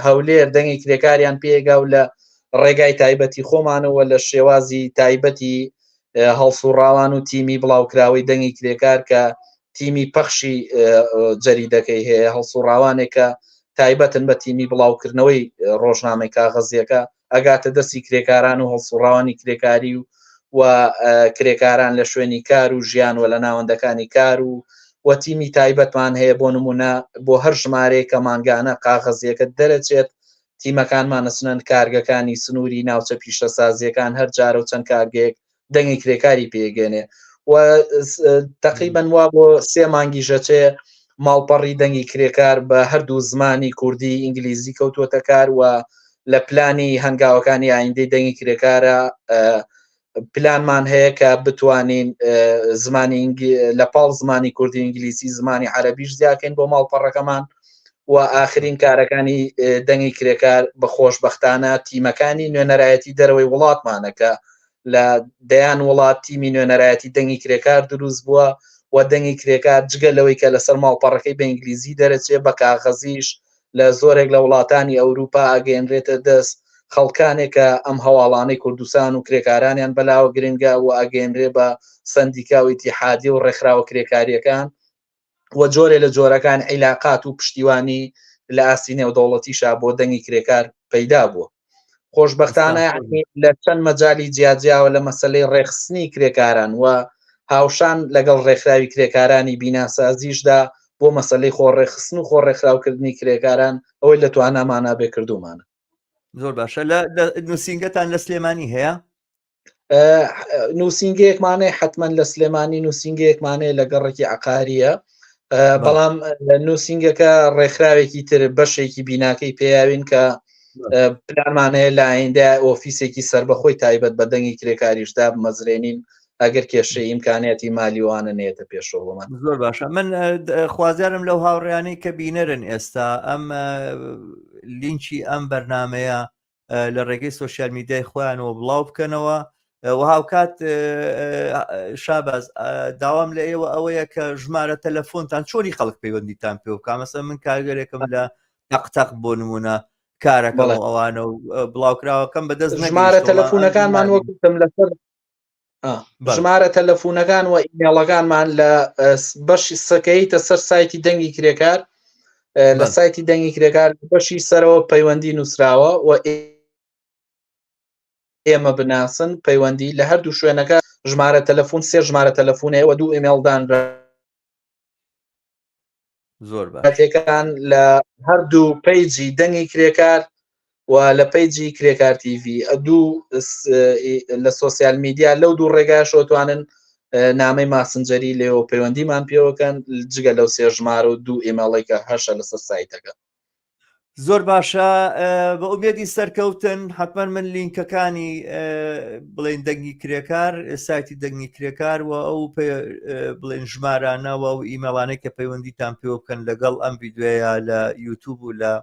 هەولێر دەنگی کرێکاریان پێگا و لە ڕێگای تایبەتی خۆمانەوە لە شێوازی تایبەتی هەڵسوڕاوان و تیمی بڵاوکراوەی دەنگی کرێکار کە تیمی پەخشی جەریدەکەی هەیە هەڵسوڕاوانێکە تایبەتن بە تیمی بڵاوکردنەوەی ڕۆژنامەی کاغەزیەکە ئەگاتە دەستی کرێکاران و هەڵسوڕاوانی کرێکاری و و کرێکاران لە شوێنی کار و ژیان و لە ناوەندەکانی کار و و تیمی تایبەتمان هەیە بۆ نمونە بۆ هەر ژمارەیە کە مانگانە قاغەزیەکە دەرەچێت تیمەکانمان ئەچنەن کارگەکانی سنووری ناوچە پیشەسازیەکان هەر جارە و چەند کارگەیەک دەنگی کرێکاری پێگەێنێ و تقریبا وا بۆ سێ مانگی ژەچێ ماڵپەڕی دەنگی کرێکار بە هەردوو زمانی کوردی ئینگلیزی کەوتووەتە کار و لە پلانی هەنگاوەکانی ئایندەی دەنگی کرێکارە پلانمان هەیە کە بتوانین زمانی لە پاڵ زمانی کوردی ئینگلیسی زمانی عەربیش زیاکەین بۆ ماڵپەڕەکەمان و ئاخرین کارەکانی دەنگی کرێکار بە خۆشببختانە تیمەکانی نوێنەرایەتی دەرەوەی وڵاتمانەکە لە دەیان وڵات تیمی نوێنەرایەتی دەنگی کرێکار دروست بووە و دەنگی کرێکار جگە لەوەی کە لەسەر ماڵپەڕەکەی بە ئینگلیزی دەرەچێ بە کاغەزیش لە زۆرێک لە وڵاتانی ئەوروپا ئەگەیەنرێتە دەست خەڵکانێک کە ئەم هەواڵانەی کوردستان و کرێکارانیان بەلاوە گرنگە و ئەگەیەنرێ بە سەندیکا و ئیتیحادی و ڕێکخراوە کرێکاریەکان و جۆرێ لە جۆرەکان عیلاقات و پشتیوانی لە ئاستی نێودەوڵەتیشا بۆ دەنگی کرێکار پەیدا بووە. خۆشبەختانە لە چەند مەجالی جیاجیاوە لە مەسلەی ڕێخستنی کرێکاران و هاوشان لەگەڵ ڕێکخراوی کرێکارانی بیناسازیشدا بۆ مەسلەی خۆڕێخستن و خۆڕێکخراوکردنی کرێکاران ئەوەی لە توانامانە بێ کردومانە.
زۆر باشە لە نووسینگەتان لە سلێمانی هەیە؟
نووسینگەیەکمانەیە حتمما لە سلێمانی نووسینگەیەکمانەیە لە گەڕێکی عقاریە بەڵام نووسینگەکە ڕێکخراوێکی تر بەشێکی بیناکەی پێیاوین کە پلانمانەیە لە ئایندە ئۆفیسێکی سربەخۆی تایبەت بە دەنگی کرێکاریشدا بمەزرێنین ئەگەر کێشەی ئیمکانیاتی مالیوانە نێتە پێشەوەمان
زۆر باشە من خوازیارم لەو هاوڕیانەی کە بینەرن ئێستا ئەم لینکی ئەم بەرنمەیە لە ڕێگەی سوسیال میدیای خۆیانەوە بڵاو بکەنەوە و هاوکات شاباز داوام لە ئێوە ئەوەیە کە ژمارە تەلەفۆنتان چۆنی خەڵک پەیوەندیتان پێ بکە مەسە من کارگەرێکم لە تەقتەق بۆ نمونە کارەکەم ئەوانە و بڵاوکراوەکەم بەدەست
ژمارە تەلەفۆنەکانمان وەکوتم لەسەر ژمارە تەلەفونەکان و ئیمێڵەکانمان لە بەشی سەکەیتە سەر سایتی دەنگی کرێکار لە سایتی دەنگی کرێکار بەشی سەرەوە پەیوەندی نووسراوە و ئێمە بناسن پەیوەندی لە هەردوو شوێنەکە ژمارە تەلەفۆن سێ ژمارە تەلەفۆنەوە دوو ئیمێڵدانرا
زۆر
باتەکان لە هەردوو page ی دەنگی کرێکار و لە page ی کرێکار تیVی دوو لە social media لەو دوو ڕێگاشەوە توانن نامەی ماسنجەری لێەوە پەیوەندیمان پێوەکەن جگە لەو سێ ژمارە و دوو ئێمەڵێکە هەشە لەسەر سایتەکە.
زۆر باشە بە ئومێدی سەرکەوتن حتمما من لینکەکانی بڵێن دەنگی کرێکار سایتی دەنگی کرێکار و ئەو بڵێن ژمارانەوە و ئیمێڵانەی کە پەیوەندیتان پێوە بکەن لەگەڵ ئەم ڤیددیوەیە لە یوتوب و لە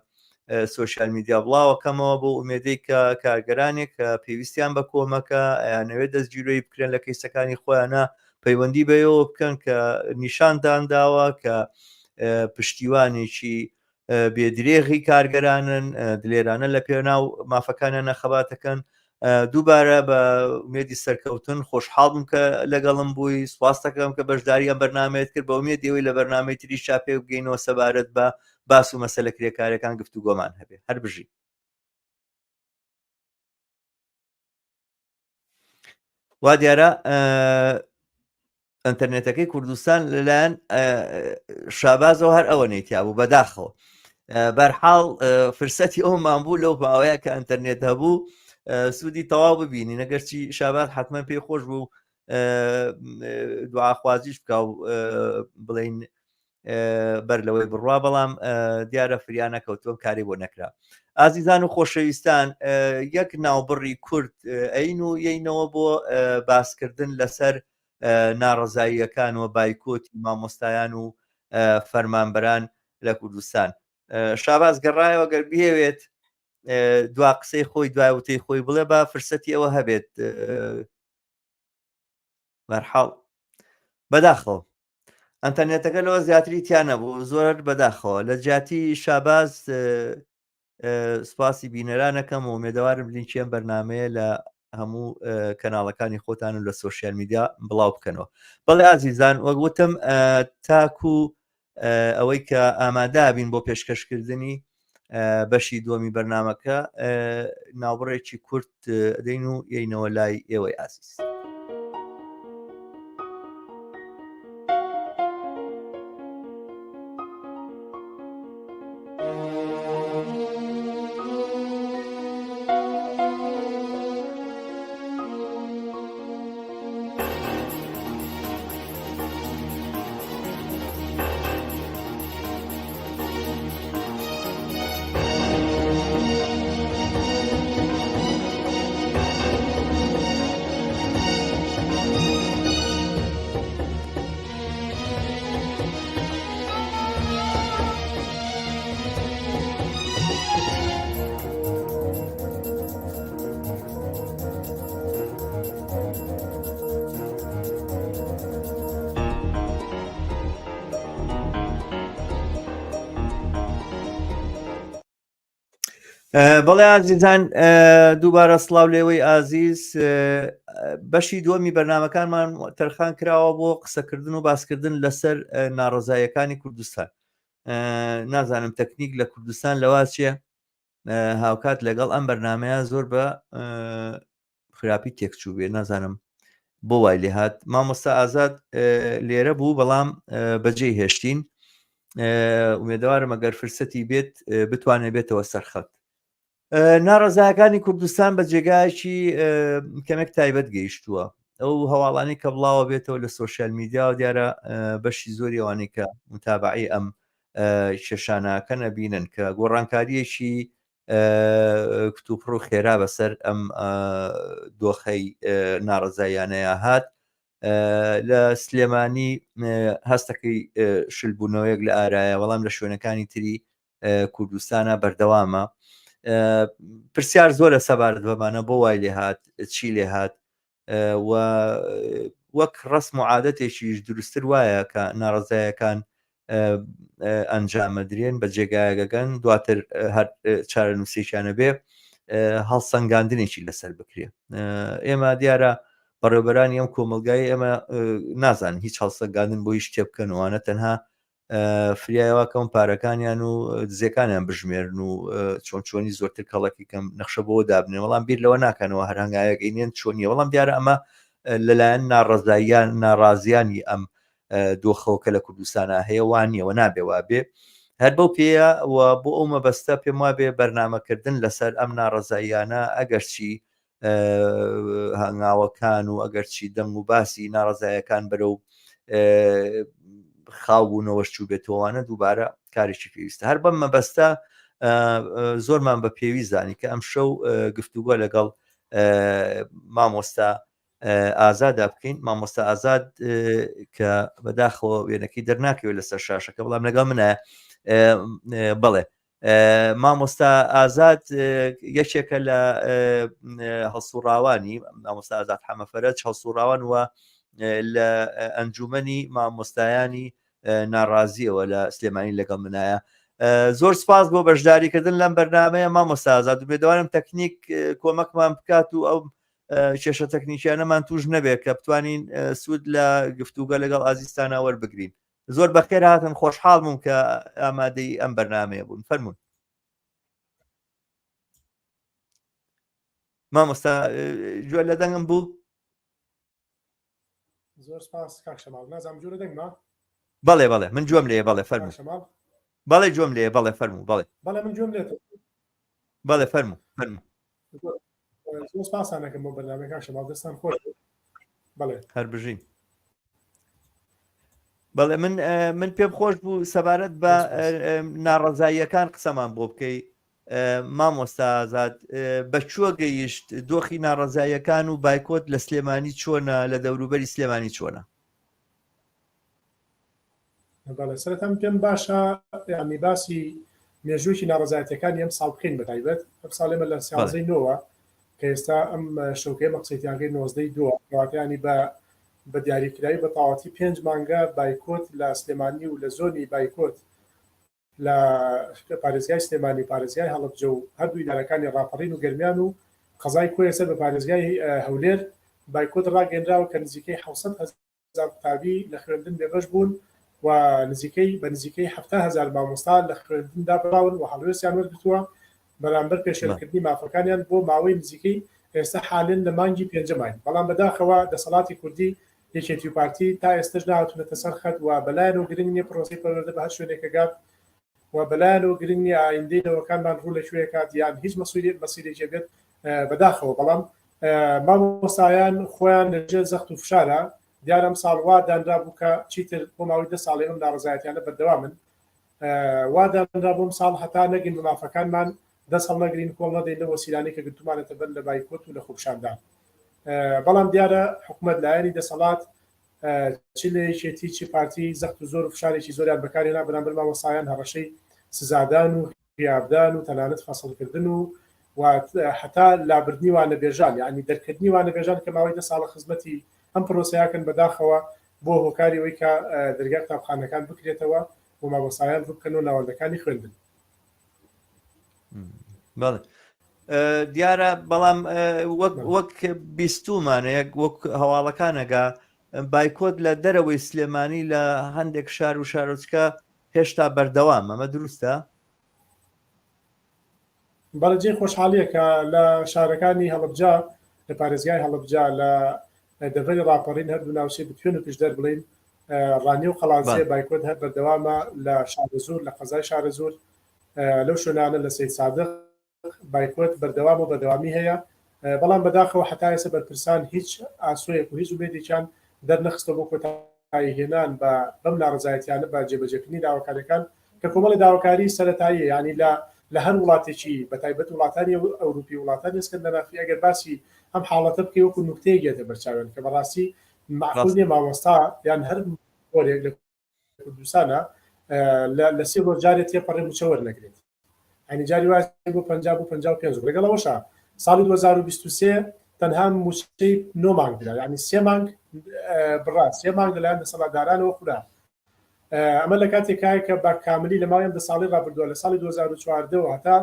social media بڵاوەکەمەوە بۆ ئومێدەی کە کارگەرانێک کە پێویستیان بە کۆمەکە ئەیانەوێت دەستگیرۆی بکرێن لە کەیسەکانی خۆیانە پەیوەندی بەیەوە بکەن کە نیشاندان داوە کە پشتیوانێکی بێدرێغی کارگەرانن دلێرانە لە پێناو مافەکانیان نەخەباتەکەن دووبارە بە ئومێدی سەرکەوتن خۆشحاڵ بووم کە لەگەڵم بووی سپاس دەکەم کە بەشداری ئەم بەرنمەیەت کرد بە ئومێدی ئەوەی لە بەرنمەی تریشا پێک بگەینەوە سەبارەت بە باس و مەسەلە کرێکارەکان گفتوگۆمان هەبێ هەر بژی. وا دیارە ئەتەرنێتەکەی کوردستان لەلایەن شابازەوە هەر ئەوە نەیتیا بوو بەداخەوە بەرحاڵ فرسەتی ئەومان بوو لەو ماوەیە کە ئەتەرنێت هەبوو سوودی تەواو ببینی نەگەرچی شاباز حتمما پێی خۆش بوو دعاخوازیش بکە و بڵین. بەر لەوەی بڕوا بەڵام دیارە فریا نەکەوتووە کاری بۆ نەکرا ئازیزان و خۆشەویستان یەک ناوبڕی کورد ئەین و یینەوە بۆ باسکردن لەسەر ناڕەزاییەکان و بایکۆتی مامۆستایان و فەرمانبەران لە کوردستان شاباز گەڕایەوە گەر بیەوێت دوا قسەی خۆی دوای وتەی خۆی بڵێ با فرسەتی ئەوە هەبێت بەرحاڵ بەداخەوە ئەتەرنێتەکە لەوە زیاتری تیا نەبوو زۆر بەداخەوە لە جیاتی شاباز سپاسی بینەرانەکەم و مێدەوارم لینکی ئەم بەرنمەیە لە هەموو کەناڵەکانی خۆتان و لە سوۆسیال میدیا بڵاو بکەنەوە بەڵێ ئازیزان وەک وتم تاکو ئەوەی کە ئامادابین بۆ پێشکەشکردنی بەشی دووەمی بەرنمەکە ناوبڕێکی کورت دەین و یینەوە لای ئێوەی ئازیز. بەڵێ ئازیزان دووبارە سڵاو لێوەی ئازیز بەشی دووەمی بەرنمەکانمان تەرخان کراوە بۆ قسەکردن و باسکردن لەسەر ناڕزایەکانی کوردستان نازانم تەکنیک لە کوردستان لەوا چیە هاوکات لەگەڵ ئەم بەرنمەیە زۆر بە خراپی تێکچوو بێ نازانم بۆ وای لێهات مامۆستا ئازاد لێرە بوو بەڵام بەجێ هێشتین ئومێدەوارم ئەگەر فرسەتی بێت بتوانێت بێتەوە سەرخەت ناڕەزایەکانی کوردستان بە جێگایەکی کەمێک تایبەت گەیشتووە ئەو هەواڵانی کە بڵاوە بێتەوە لە سوۆسیال میدیا و دیارە بەشی زۆری ئەوانەی کە متابعی ئەم کێشانەکە نەبینن کە گۆڕانکاریەکی کتوپڕ و خێرا بەسەر ئەم دۆخەی ناڕەزاییانەیە هات لە سلێمانی هەستەکەی شلبوونەوەیەک لە ئارایە بەڵام لە شوێنەکانی تری کوردستانە بەردەوامە پرسیار زۆرە سەبارەت بەمانە بۆ وای لێ هات چی لێ هات و وەک ڕسم و عادەتێکیش دروستتر وایە کە ناڕزایەکان ئەنجامەدرێن بە جێگایەگەگەن دواتر هەر چارەنووسێکیانە بێ هەڵسەنگاندنێکی لەسەر بکرێ ئێمە دیارە بەڕێوبەرانی ئەم کۆمەلگای ئێمە نازان هیچ هەڵسەنگاندن بۆ هیچ شتێ بکەنەوەە تەنها فریای وا کەون پارەکانیان و دزێکانیان بژمێرن و چۆن چۆنی زۆرتر کەڵکی کەم نەخشە بۆ دابنێن وەڵام بیر لەوە ناکەنەوە هەر هەنگاوێک ئەینێن چۆنیە وەڵام دیارە ئەمە لەلایەن ناڕەزاییان ناڕازیانی ئەم دۆخەوە کە لە کوردستانە هەیە وانیەوە نابێ وابێ هەر بەو پێیە و بۆ ئەو مەبەستە پێم وابێ بەرنامەکردن لەسەر ئەم ناڕەزاییانە ئەگەرچی هەنگاوەکان و ئەگەرچی دەنگ و باسی ناڕزایەکان بەرەو خاوبوونەوەش چوو بێتەوەوانە دووبارە کارێکی پێویستە هەر بەم مەبەستە زۆرمان بە پێویست زانی کە ئەم شەو گفتوگۆ لەگەڵ مامۆستا ئازادا بکەین مامۆستا ئازاد کە بەداخەوە وێنەکەی دەرناکەوێت لەسەر شاشەکە بەڵام لەگەڵ منە بەڵێ مامۆستا ئازاد یەکێکە لە هەڵسوڕاوانی مامۆستا ئازاد حەمەفەرەج هەڵسوڕاوان وە لە ئەنجومەنی مامۆستایانی ناڕازیەوە لە سلێمانی لەگەڵ منایە زۆر سپاس بۆ بەشداریکردن لەم بەرنمەیە مامۆستا ئازاد و بێدوارم تەکنیک کۆمەکمان بکات و ئەو کێشە تەکنیکیانەمان توش نەبێت کە بتوانین سوود لە گفتوگە لەگەڵ ئازیستانە وەربگرین زۆر بەخێر هاتن خۆشحاڵ بووم کە ئامادەی ئەم بەرنمەیە بوون فەرمونون مامۆستا گوێ لە دەنگم بوو
زۆر سپاس کاک شەماڵ نازانم جۆرە دەنگمە
بەڵێ بەڵێ من گوێم لێ بەڵێ فەرموو شەماڵ بەڵێ گوێم لێ بەڵێ فەرموو بەڵێ
بەڵێ من گوێم لێت
بەڵێ فەرموو فەرموو
زۆر سپاسانەکەم بۆ بەرنامەی کاک شەماڵ دەستان خۆش بەڵێ
هەر بژین. بەڵێ من من پێم خۆش بوو سەبارەت بە ناڕەزاییەکان قسەمان بۆ بکەی مامۆستا ئازاد بە کووە گەیشت دۆخی ناڕەزاییەکان و بایکۆت لە سلێمانی چۆنە لە دەوروبەری سلێمانی چۆنە؟
بەڵێ سەرەتا من پێم باشە یانی باسی مێژوویی ناڕەزایەتیەکانی ئەم ساڵ بکەین بە تایبەت ئەم ساڵ ئێمە لە سیانزەی نۆوە کە ئێستا ئەم شەوکەیە بە قسەی تیاگەی نۆزدەی دووە کەواتە ینی بە بە دیاریکراوی بە تەواوەتی پێنج مانگە بایکۆت لە سلێمانی و لە زۆنی بایکۆت لە پارێزگای سلێمانی و پارێزگای هەڵەبجە و هەردوو ئیدارەکانی ڕاپەڕین و گەرمیان و قەزای کۆیە سەر بە پارێزگای هەولێر بایکۆت ڕاگەیەنراوە کە نزیکەی 700 هەزار قوتابی لە خوێندن بێبەش بوون و نزیکەی بە نزیکەی 70 هەزار مامۆستا لە خوێندن دابڕاون و هەڵوێستیان وەرگرتووە بەرامبەر پێشێلکردنی مافەکانیان بۆ ماوەی نزیکەی ئێستا حالێن لە مانگی پێنجەماین بەڵام بەداخەوە دەسەڵاتی کوردی یەکێتی و پارتی تا ئێستەش نەهاتوونەتە سەر خەت و بەلایانەوە گرنگ نییە پرۆسەی پەروەردە بە هەر شوێنێکە گات و بەلایانەوە گرنگ نییە ئایندەی نەوەکانمان ڕوو لە کوێ کات یان هیچ مەسیرێکی بێت بەداخەوە بەڵام مامۆستایان خۆیان لەژێر زەخت و فشارە دیارە ئەمساڵ وا دانرابوو کە چیتر بۆ ماوەی دە ساڵی ئەم ناڕەزایەتیانە بەردەوامن وا دانرا بۆ ئەمساڵ هەتا نەگەین بە مافەکانمان دەست هەڵنەگرین کۆڵ نەدەین لەو وەسیلانەی کە گرتومانەتە بەر لە بایکۆت و لە خۆپیشاندان بەڵام دیارە حکومەت لایەنی دەسەڵات چ لە یەکێتی چ پارتی زەخت و زۆر و فشارێکی زۆریان بەکارهێنا بەرامبەر مامۆستایان هەڕەشەی سزادان و غیابدان و تەنانەت فەسڵکردن و و هەتا لابردنی وانەبێژان یعنی دەرکردنی وانەبێژان کە ماوەی دە ساڵە خزمەتی ئەم پرۆسەیەکەن بەداخەوە بۆ هۆکاری ئەوەی کە دەرگای قوتابخانەکان بکرێتەوە و مامۆستایان ڕووبکەنەوە ناوەندەکانی خوێندن.
بەڵێ دیارە بەڵام وەک وەک بیستومانە یەک وەک هەواڵەکانەگا بایکۆت لە دەرەوەی سلێمانی لە هەندێک شار و شارۆچکە هێشتا بەردەوام ئەمە دروستە؟
بەڵێ جێی خۆشحاڵیە کە لە شارەکانی هەڵەبجە لە پارێزگای هەڵەبجە لە دەڤەری ڕاپەڕین هەردوو ناوچەی بتوێن و پشدەر بڵین ڕانیە و قەڵادزێ بایکۆت هەر بەردەوامە لە شارەزوور لە قەزای شارەزوور لەو شوێنانە لە سەید سادق بایکۆت بەردەوام و بەردەوامی هەیە بەڵام بەداخەوە هەتا ئێستا بەرپرسان هیچ ئاسۆیەک و هیچ ئومێدێکیان دەرنەخستە بۆ کۆتایی هێنان بە بەم ناڕەزایەتیانە بە جێبەجێکردنی داواکاریەکان کە کۆمەڵی داواکاری سەرەتاییە یانی لە لە هەر وڵاتێکی بە تایبەت وڵاتانی ئەوروپی وڵاتانی ئەسکەندەنافی ئەگەر باسی ئەم حاڵەتە بکەی وەکو نوکتەیەک یەتە بەرچاویان کە بەڕاستی مەعقول نییە مامۆستا یان هەر خۆرێک لە کوردستانە لە سێ ڕۆژ جارێ تێپەڕێ مووچە وەرنەگرێت یانی جاری وایە بۆ 50 بۆ 55 لەگەڵ ئەوەشا ساڵی 2023 تەنها مووچەی نۆ مانگ درا یعنی سێ مانگ بڕا سێ مانگ لەلایەن دەسەڵاتدارانەوە خورا ئەمە لە کاتێکایە کە بە کاملی لە ماوەی ئەم دە ساڵی ڕابردووە لە ساڵی 2014ەوە هەتا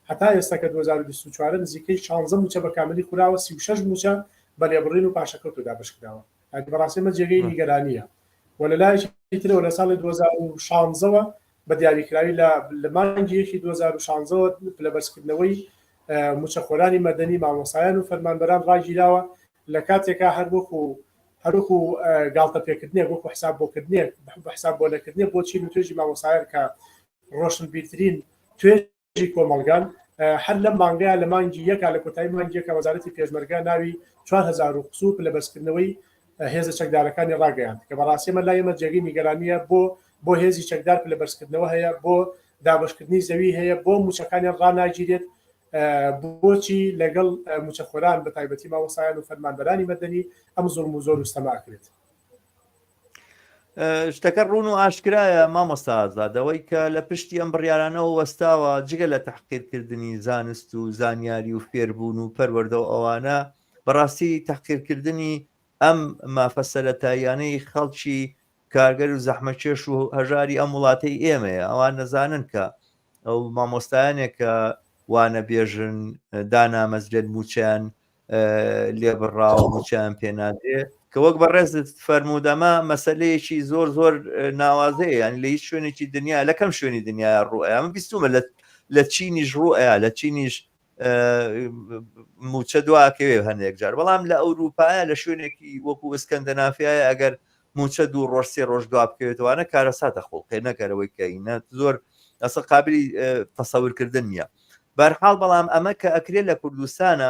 هەتا ئێستا کە 2024 نزیکەی 16 مووچە بە کاملی خوراوە 36 مووچە بە لێبڕین و پاشەکەوت و دابەشکراوە یانی بەڕاستی ئەمە جێگەی نیگەرانییە و لە لایەکی ترەوە لە ساڵی 2016ەوە بە دیاریکراوی لە لە مانگی یەکی 2016ەوە پلەبەرزکردنەوەی مووچەخۆرانی مەدەنی مامۆستایان و فەرمانبەران ڕاگیراوە لە کاتێکا هەر وەکو هەروەکو گاڵتە پێکردنێک وەکو حساب بۆکردنێک بە حساب بۆ نەکردنێک بۆ چین و توێژی مامۆستایان کە ڕۆشنبیرترین توێژی کۆمەڵگان هەر لەم مانگەیە لە مانگی یەکا لە کۆتایی مانگی یەکا وەزارەتی پێشمەرگە ناوی 4000 و قسوور لە بەرزکردنەوەی هێزە چەکدارەکانی ڕاگەیاند کە بەڕاستی ئەمە لای ئێمە جێگەی نیگەرانییە بۆ بۆ هێزی چەکدار پلە بەرزکردنەوە هەیە بۆ دابەشکردنی زەوی هەیە بۆ مووچەکانیان ڕاناگیرێت بۆچی لەگەڵ مووچەخۆران بە تایبەتی مامۆستایان و فەرمانبەرانی مەدەنی ئەم زوڵم و زۆر و ستەمە ئەکرێت؟
شتەکە ڕوون و ئاشکرایە مامۆستا ئازاد ئەوەی کە لە پشتی ئەم بڕیارانەوە وەستاوە جگە لە تەحقیرکردنی زانست و زانیاری و فێربوون و پەروەردە و ئەوانە بەڕاستی تەحقیرکردنی ئەم مافە سەرەتاییانەی خەڵکی کارگەر و زەحمەتکێش و هەژاری ئەم وڵاتەی ئێمەیە ئەوان نەزانن کە ئەو مامۆستایانێک کە وانە بێژن دانامەزرێن موچەیان لێبڕاوە موچیان پێنادرێ کە وەک بە ڕێزت فەرمودەمە مەسلەیەکی زۆر زۆر ناوازەیە یان لە هیچ شوێنێکی دنیا لە کەم شوێنی دنیا ڕوئە من بیستومە لە چینیش ڕوئە لە چینیش موچە دواکەوێ هەندێک جار بەڵام لە ئەوروپایە لە شوێنێکی وەکو ئسکەندەنافیایە ئەگەر موچە دوو ڕۆژ سێ ڕۆژ دوا بکەوێتوانە کارەساتە خۆڵقێ نەکەرەوەی کەینە زۆر ئەسە قابلی تەسەورکردن نییە بەرحاڵ بەڵام ئەمە کە ئەکرێت لە کوردستانە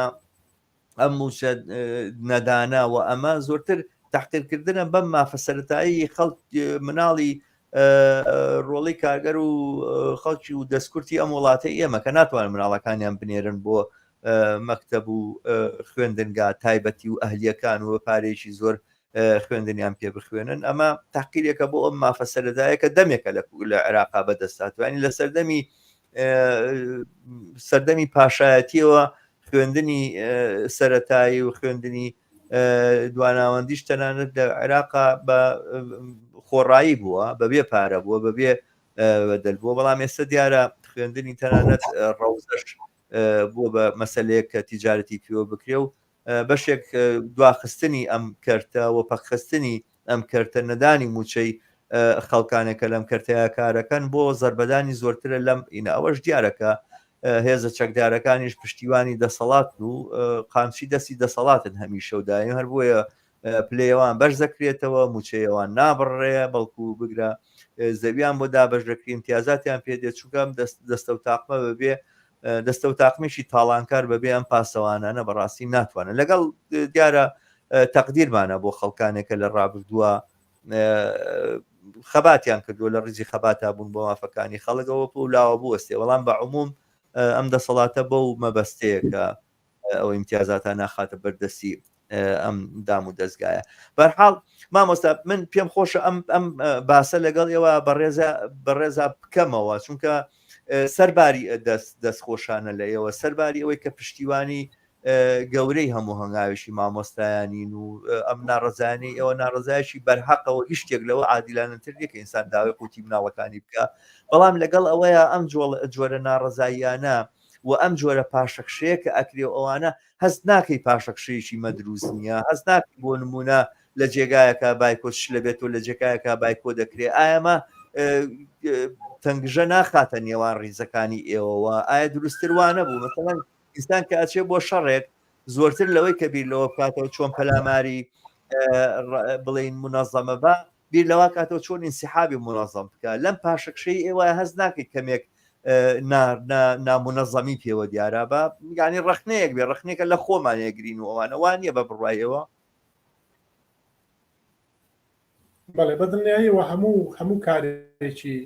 ئەم موچە نەدانە و ئەمە زۆرتر تەحقیرکردنە بەم مافە سەرەتایی خەڵک مناڵی ڕۆڵی کارگەر و خەڵکی و دەستکورتی ئەم وڵاتەی ئێمە کە ناتوانن مناڵەکانیان بنێرن بۆ مەکتەب و خوێندنگا تایبەتی و ئەهلیەکان و پارێکی زۆر خوێندنیان پێ بخوێنن ئەمە تاقیرێکە بۆ ئەم مافە سەرەتایە کە دەمێکە لە عێراقا بەدەست هاتوانی لە سەردەمی سەردەمی پاشایەتیەوە خوێندنی سەتایی و خوێندنی دواناوەندیش تەنانەت لە عێراقا بە خۆڕایی بووە بەبێ پارە بووە بەبێ بەدەل بووە بەڵام ئێستا دیارە خوێندنی تەنانەت ڕەوزەش بووە بە مەسلەیەک کە تیجارەتی پێوە بکرێ و بەشێک دواخستنی ئەم کەرتە و پەکخستنی ئەم کەرتە نەدانی مووچەی خەڵکانێک کە لەم کەرتەیە کارەکەن بۆ زەربەدانی زۆرترە لەم ئینە ئەوەش دیارە کە هێزە چەکدارەکانیش پشتیوانی دەسەڵاتن و قامچی دەستی دەسەڵاتن هەمیشە و دایم هەر بۆیە پلەیەوان بەرز دەکرێتەوە موچەیەوان نابڕێ بەڵکو بگرە زەویان بۆ دابەش دەکرێت امتیازاتیان پێ دێت چونکە ئەم دەستە و تاقمە بەبێ دەستە و تاقمێکی تاڵانکار بەبێ ئەم پاسەوانانە بەڕاستی ناتوانن لەگەڵ دیارە تەقدیرمانە بۆ خەڵکانێکە لە ڕابردووە خەباتیان کردووە لە ڕیزی خەباتا بوون بۆ مافەکانی خەڵکەوە و لاوە بوەستێ بەڵام بە عموم ئەم دەسەڵاتە بەو مەبەستەیە کە ئەو ئیمتیازاتە ناخاتە بەردەستی ئەم دام و دەستگایە بەرحاڵ مامۆستا من پێم خۆشە ئەم ئەم باسە لەگەڵ ئێوە بەڕێزە بەڕێزا بکەمەوە چونکە سەرباری دەست دەستخۆشانە لە ئێوە سەرباری ئەوەی کە پشتیوانی گەورەی هەموو هەنگاوێکی مامۆستایانین و ئەم ناڕەزایانەی ئێوە ناڕەزایەکی بەرهەقەوە هیچ شتێک لەوە عادیلانەتر نییە کە ئینسان داوای قوتی مناڵەکانی بکە بەڵام لەگەڵ ئەوەیە ئەم جۆرە ناڕەزاییانە و ئەم جۆرە پاشەکشەیە کە ئەکرێ و ئەوانە هەست ناکەی پاشەکشەیەکی مەدروس نییە هەست ناکەی بۆ نمونە لە جێگایەکە بایکۆت شلە بێت و لە جێگایەکە بایکۆ دەکرێ ئایەمە تەنگژە ناخاتە نێوان ڕیزەکانی ئێوەوە ئایا دروستتر وانە بوو مەسەڵەن ئینسان کە ئەچێ بۆ شەڕێک زۆرتر لەوەی کە بیر لەوە بکاتەوە چۆن پەلاماری بڵین منەظەمە بە بیر لەوا کاتەوە چۆن ئینسیحابی منەظەم بکە لەم پاشەکشەی ئێوە هەست ناکەیت کەمێک نامونەظەمی پێوە دیارە بە یعنی ڕخنەیەک بێ ڕخنێکە لە خۆمان یەگرین و ئەوانە وان نییە بە بڕایەوە
بەڵێ بە دڵنیاییەوە هەموو هەموو کارێکی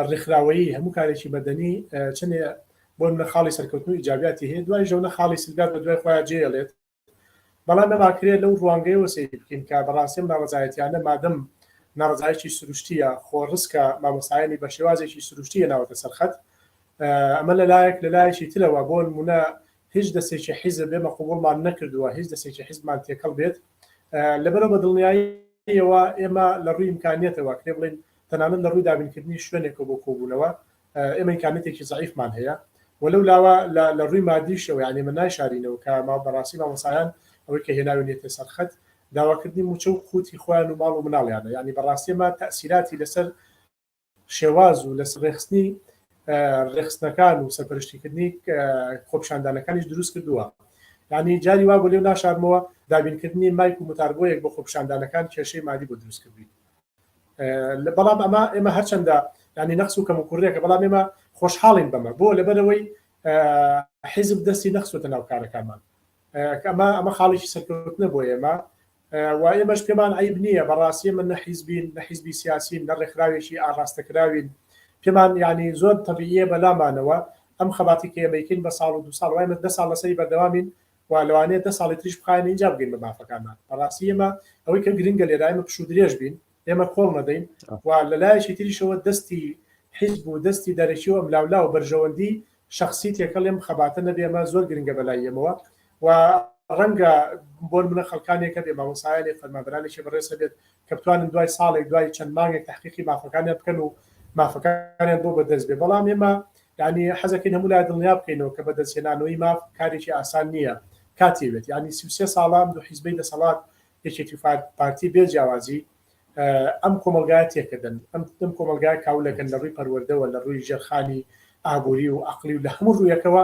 ڕێکخراوەیی هەموو کارێکی مەدەنی چەندێ بۆ منە خاڵی سەرکەوتن و ئیجابیاتی هەیە دوای ژەونە خاڵی سلبیات بە دوای خۆیان جێڵێت بەڵام ئێمە کرێ لەو ڕوانگەیەوە سەیری بکەین کە بەڕاستی ئەم ناڕەزایەتیانە مادەم ناڕەزایەکی سروشتییە خۆڕسکە مامۆستایانی بە شێوازێکی سروشتی هێناوەتە سەر خەت ئەمە لەلایەک لەلایەکی ترەوە بۆ نمونە هیچ دەستێکی حیزب ئێمە قبوڵمان نەکردووە هیچ دەستێکی حیزبمان تێکەڵ بێت لەبەرەوە بە دڵنیاییەوە ئێمە لە ڕووی ئیمکانیەتەوە کرێ بڵێین تەنانەت لە ڕووی دابینکردنی شوێنێکەوە بۆ کۆبوونەوە ئێمە ئیمکانیەتێکی زەعیفمان هەیە و لەو لاوە لە ڕووی مادیشەوە یعنی ئێمە نایشارینەوە کە بەڕاستی مامۆستایان ئەوەی کە هێناوینێتە سەر خەت داواکردنی مووچە و قوتی خۆیان و ماڵ و مناڵیانە یعنی بەڕاستی ئێمە تەئسیراتی لەسەر شێواز و لەسەر ڕێکخستنی ڕێکخستنەکان و سەرپەرشتیکردنی خۆپیشاندانەکانیش دروست کردووە یعنی جاری وا بۆ لێو ناشارمەوە دابینکردنی مایک و متاربۆیەک بۆ خۆپیشاندانەکان کێشەی مادی بۆ دروست کردوین بەڵام ئەمە ئێمە هەرچەندە ینی نەقس و کەموکوڕیەکە بەڵام ئێمە خۆشحاڵین بەمە بۆ لەبەرەوەی حیزب دەستی نەخسوتە ناو کارەکانمان ئەمە ئەمە خاڵێکی سەرکەوتنە بۆ ئێمە و ئێمەش پێمان عەیب نییە، بەڕاستی ئێمە نە حیزبین، نە حیزبی سیاسین، نە ڕێکخراوێکی ئاڕاستەکراوین، پێمان یانی زۆر تەبیعییە بەلامانەوە ئەم خەباتی کە ئێمە ئەیکەین بە ساڵ و دوو ساڵ، وای ئێمە دە ساڵ لەسەری بەردەوامین و لەوانەیە دە ساڵی تریش بخایەنێ ئینجا بگەین بە مافەکانمان. بەڕاستی ئێمە ئەوەی کە گرنگە لێرە ئێمە پشوودرێژ بین، ئێمە کۆڵ نەدەین و لە لایەکی تریشەوە دەستی حیزب و دەستی دەرەکی و ئەملاولا و بەرژەوەندی شەخسی تێکەڵی ئەم خەباتە نەبێ، ئەمە زۆر گرنگە بەلای ئێمەوە و ڕەنگە بۆ نمونە خەڵکانێک هەبێ، مامۆستایانێک، فەرمانبەرانێکی بەڕێز هەبێت کە بتوانن دوای ساڵێک، دوای چەند مانگێک تەحقیقی مافەکانیان بکەن و مافەکانیان بۆ بەدەست بێ. بەڵام ئێمە یانی حەزەکەین هەموو لایە دڵنیا بکەینەوە کە بەدەستهێنانەوەی ماف کارێکی ئاسان نییە، کاتی ئەوێت. یانی 33 ساڵە ئەم دوو حیزبەی دەسەڵات، یەکێتی و پارتی بێ جیاوازی ئەم کۆمەڵگایە تێکەدەن، ئەم ئەم کۆمەڵگایە کاولەکەن لە ڕووی پەروەردەوە، لە ڕووی ژێرخانی ئابووری و عەقڵی و لە هەموو ڕوویەکەوە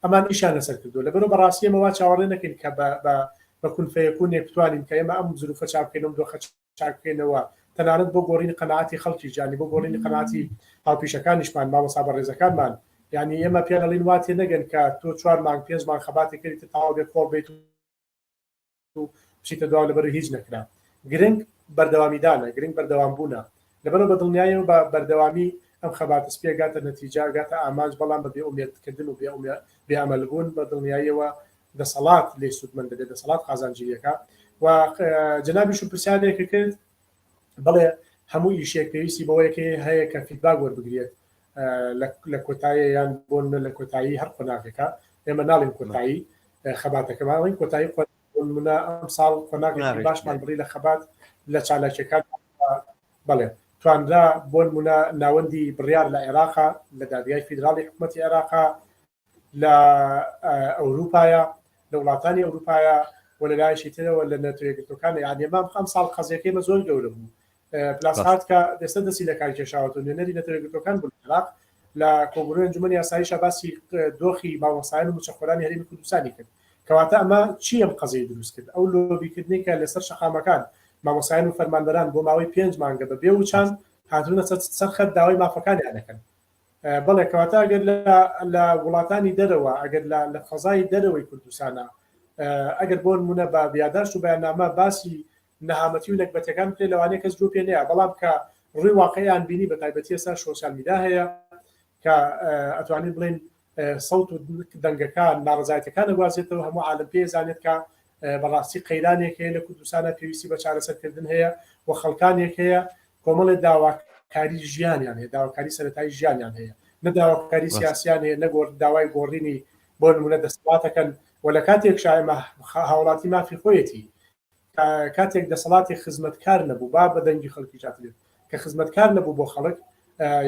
ئەمان ئیشیان لەسەر کردووە لەبەرئەوە بەڕاستی ئێمە وا چاوەڕێ نەکەین کە بە بە بە کون فەیەکونێک بتوانین کە ئێمە ئەم زروفە چاک بکەین ئەم دۆخە چاک بکەینەوە تەنانەت بۆ گۆڕینی قەناعەتی خەڵکیش یانی بۆ گۆڕینی قەناعەتی هاوپیشەکانیشمان مامۆستا بەڕێزەکانمان یانی ئێمە پێیان ئەڵێین وا تێنەگەن کە تۆ چوار مانگ پێنج مانگ خەباتێک کردی تر تەواو بێ کۆڵ بیت و. بچیتە دواوە لەبەر هیچ نەکرا. گرنگ بەردەوامیدانە، گرنگ بەردەوام بوونە. لەبەرئەوە بە دڵنیایەوە بە بەردەوامی ئەم خەباتە سپیە گاتە نەتیجە، گاتە ئامانج، بەڵام بە بێئومێد کردن و بێ ئەمەل بوون بە دڵنیاییەوە دەسەڵات لێی سوودمەند دەبێت، دەسەڵات قازانجی لێکا. و جەنابیشم پرسیارێکت کرد، بەڵێ هەموو ئیشێک پێویستی بەوەیەکەی هەیە کە feedback وەربگرێت لە کۆتایی یان بۆ نمونە لە کۆتایی هەر قۆناغێکە ئێمە ناڵین کۆتایی خەباتەکەمان ئەڵێین کۆتایی بۆ نمونە ئەم ساڵ قۆناغێکی باشمان بڕی لە خەبات لە چالاکیەکان بەڵێ توانرا بۆ نمونە ناوەندی بڕیار لە عێراقا لە دادگای فیدراڵی حکوومەتی عێراقا لە ئەوروپایە لە وڵاتانی ئەوروپایە و لە لایەکی ترەوە لە نەتەوە یەکگرتووەکان یانی ئێمە ئەم ساڵ قەزیەکەی مە زۆر گەورە بوو پلاسخارت کە ئێستا دەستی لە کار کێشاوەتەوە نوێنەری نەتەوە یەکگرتووەکان بوو لە عێراق لە کۆبوونەوەی ئەنجومەنی ئاسایشا باسی دۆخی مامۆستایان و مووچەخۆرانی هەرێمی کوردستانی کرد کەواتە ئەمە چی ئەم قەزیەی دروست کرد ئەو لۆبیکردنی کە لەسەر شەقامەکان مامۆستایان و فەرمانبەران بۆ ماوەی پێنج مانگە بە بێ وچان هاتوونە سەر خەت داوای مافەکانیان دەکەن بەڵێ کەواتە ئەگەر لە وڵاتانی دەرەوە ئەگەر لە فەزای دەرەوەی کوردستانە ئەگەر بۆ نمونە بە یاداشت و بەیاننامە باسی نەهامەتی و نەگبەتەکان بکرێت لەوانەیە کەس گوێ پێ نەیە بەڵام کە ڕووی واقعیان بینی بە تایبەتی ئێستا social media هەیە کە ئەتوانین بڵێن سەوت و دەنگەکان ناڕەزایەتەکان ئەگوازێتەوە هەموو عالم پێ زانێت کە بەڕاستی قەیرانێک هەیە لە کوردستانە پێویستی بە چارەسەرکردن هەیە و خەڵکانێک هەیە کۆمەڵێ داواکاری ژیانیان هەیە، داواکاری سەرەتایی ژیانیان هەیە، نە داواکاری سیاسیان هەیە، نە داوای گۆڕینی بۆ نمونە دەسەڵاتەکەن و لە کاتێکشا ئێمە هاوڵاتی مافی خۆیەتی کاتێک دەسەڵاتی خزمەتکار نەبوو با بە دەنگی خەڵکی جاترێت کە خزمەتکار نەبوو بۆ خەڵک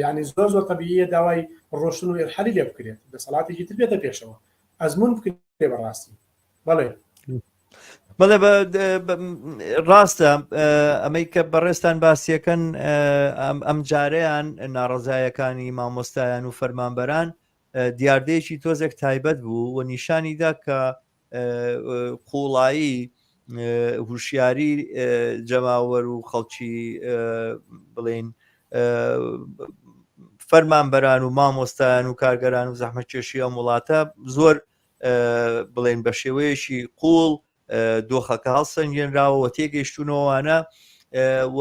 یعنی زۆر زۆر تەبیعیە داوای ڕۆشتن و ئێرحەلی لێ بکرێت دەسەڵاتێکی تر بێتە پێشەوە ئەزمون بکرێ بەڕاستی بەڵێ
بەڵێ ڕاستە ئەمەی کە بەڕێستان باسیەکەن ئەم جارەیان ناڕزایەکانی مامۆستایان و فەرمانبەران دیاردەیەکی تۆزێک تایبەت بوو و نیشانیدا کە قوڵایی هوشیاری جەماوەر و خەڵکی بڵین فەرمانبەران و مامۆستایان و کارگەران و زەحمەتکێشی ئەم وڵاتە زۆر بڵێن بە شێوەیەکی قوڵ دۆخەکە هەڵسەنگێنراوە و تێگەیشتونەوەوانە و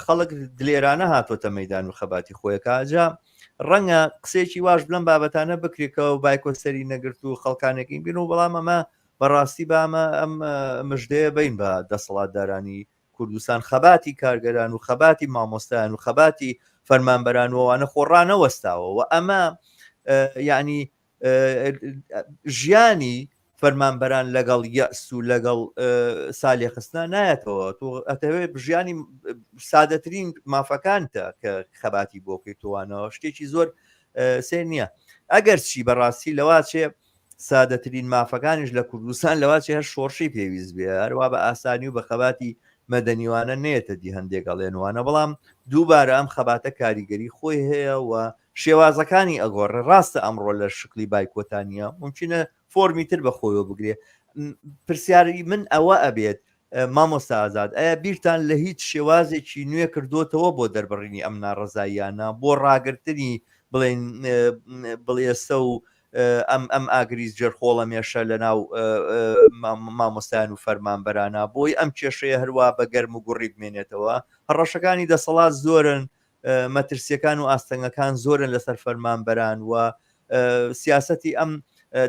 خەڵک دلێرانە هاتۆتە مەدان و خەباتی خۆیەکە جا ڕەنگە قسێکی واش بلەم بابەتانە بکرێکەوە بایکۆ سەری نەگرت و خەڵکانێکی بین و بەڵام ئەمە بەڕاستی بامە ئەم مژدەیە بین بە دەسەڵاتدارانی کوردستان خەباتی کارگەران و خەباتی مامۆستایان و خەباتی فەرمانبەران وەوانە خۆڕانەوەستاوە و ئەمە یعنی ژیانی فەرمانبەران لەگەڵ یەس و لەگەڵ سالێخستنا نایەتەوە تۆ ئەتەوێت ژیانی سادەترین مافەکانتە کە خەباتی بۆ بکەیتوانەوە شتێکی زۆر سێ نییە ئەگەر چی بەڕاستی لەواچێ سادەترین مافەکانیش لە کوردستان لەواچێ هەر شۆڕشی پێویست بێ هەروە بە ئاسانی و بە خەباتی مەدەنیوانە نێتە دی هەندێک ئەڵێنوانە بەڵام دووبارە ئەم خەباتە کاریگەری خۆی هەیە و شێوازەکانی ئەگۆڕێ ڕاستە ئەمڕۆ لە شکلی بایکۆتا نییە ممکنە فۆرمی تر بە خۆیەوە بگرێ پرسیاری من ئەوە ئەبێت مامۆستا ئازاد ئایا بیرتان لە هیچ شێوازێکی نوێ کردوتەوە بۆ دەربڕینی ئەم ناڕەزاییانە بۆ ڕاگرتنی بڵێن بڵێسە و ئەم ئەم ئاگری جێرخۆڵە مێشە لە ناو مامۆستایان و فەرمانبەرانە بۆی ئەم کێشەیە هەروە بە گەرم و گوڕی بمێنێتەوە هەڕەشەکانی دەسەڵات زۆرن مەترسیەکان و ئاستەنگەکان زۆرن لەسەر فەرمانبەران و سیاسەتی ئەم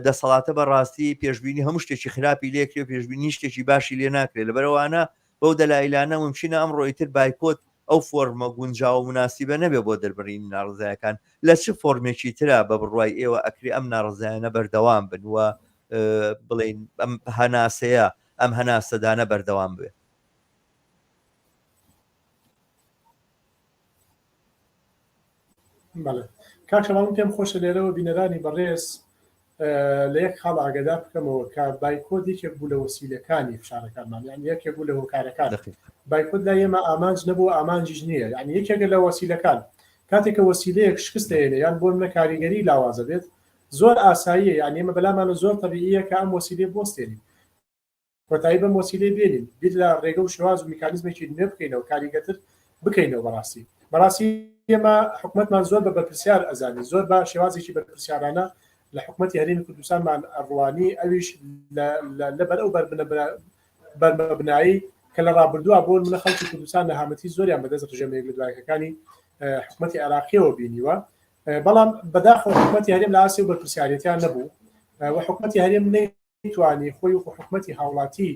دەسەڵاتە بە ڕاستی پێشبینی هەموو شتێکی خراپی لێکرێ و پێشبینی شتێکی باشی لێ ناکرێت لەبەرەوانە بەو دەلایلانە ممکنە ئەمڕۆ ئیتر بایکۆت ئەو فۆرمە گونجاو و مناسیبە نەبێ بۆ دەربڕینی ناڕزایەکان لە چ فۆرمێکی ترا بە بڕوای ئێوە ئەکرێ ئەم ناڕزایانە بەردەوام بن و بڵین ئەم هەناسەیە ئەم هەناسەدانە بەردەوام بێ؟
بەڵێ کاک شەماڵ من پێم خۆشە لێرەوە بینەرانی بەڕێز لە یەک خاڵ ئاگادار بکەمەوە کە بایکۆت یەکێک بوو لە وەسیلەکانی فشارەکانمان یعنی یەکێک بوو لە هۆکارەکان بایکۆت لای ئێمە ئامانج نەبوو ئامانجیش نییە یعنی یەکێکە لە وەسیلەکان کاتێک کە وەسیلەیەک شکست دەهێنێ یان بۆ منە کاریگەری لاوازە بێت زۆر ئاساییە یعنی ئێمە بەلامانە زۆر تەبیعیە کە ئەم وەسیلەیە بوەستێنین کۆتایی بەم وەسیلەی بێنین، بیر لە ڕێگە و شێواز و میکانیزمێکی نوێ بکەینەوە، کاریگەرتر بکەینەوە. بەڕاستی بەڕاستی ئێمە حکومەتمان زۆر بە بەرپرسیار ئەزانین، زۆر بە شێوازێکی بەرپرسیارانە لە حکومەتی هەرێمی کوردستانمان ئەڕوانی، ئەویش لەبەر ئەو بەربنە. بەرمەبنایی کە لە ڕابردووە بۆ نمونە خەڵکی کوردستان نەهامەتی زۆریان بەدەست ڕژێمە یەک لە دوایەکەکانی حکومەتی عێراقیەوە بینیوە بەڵام بەداخەوە حکومەتی هەرێم لە ئاستی و بەرپرسیارێتیان نەبوو و حکومەتی هەرێم نەیتوانی خۆی وەکو حکومەتی هاوڵاتی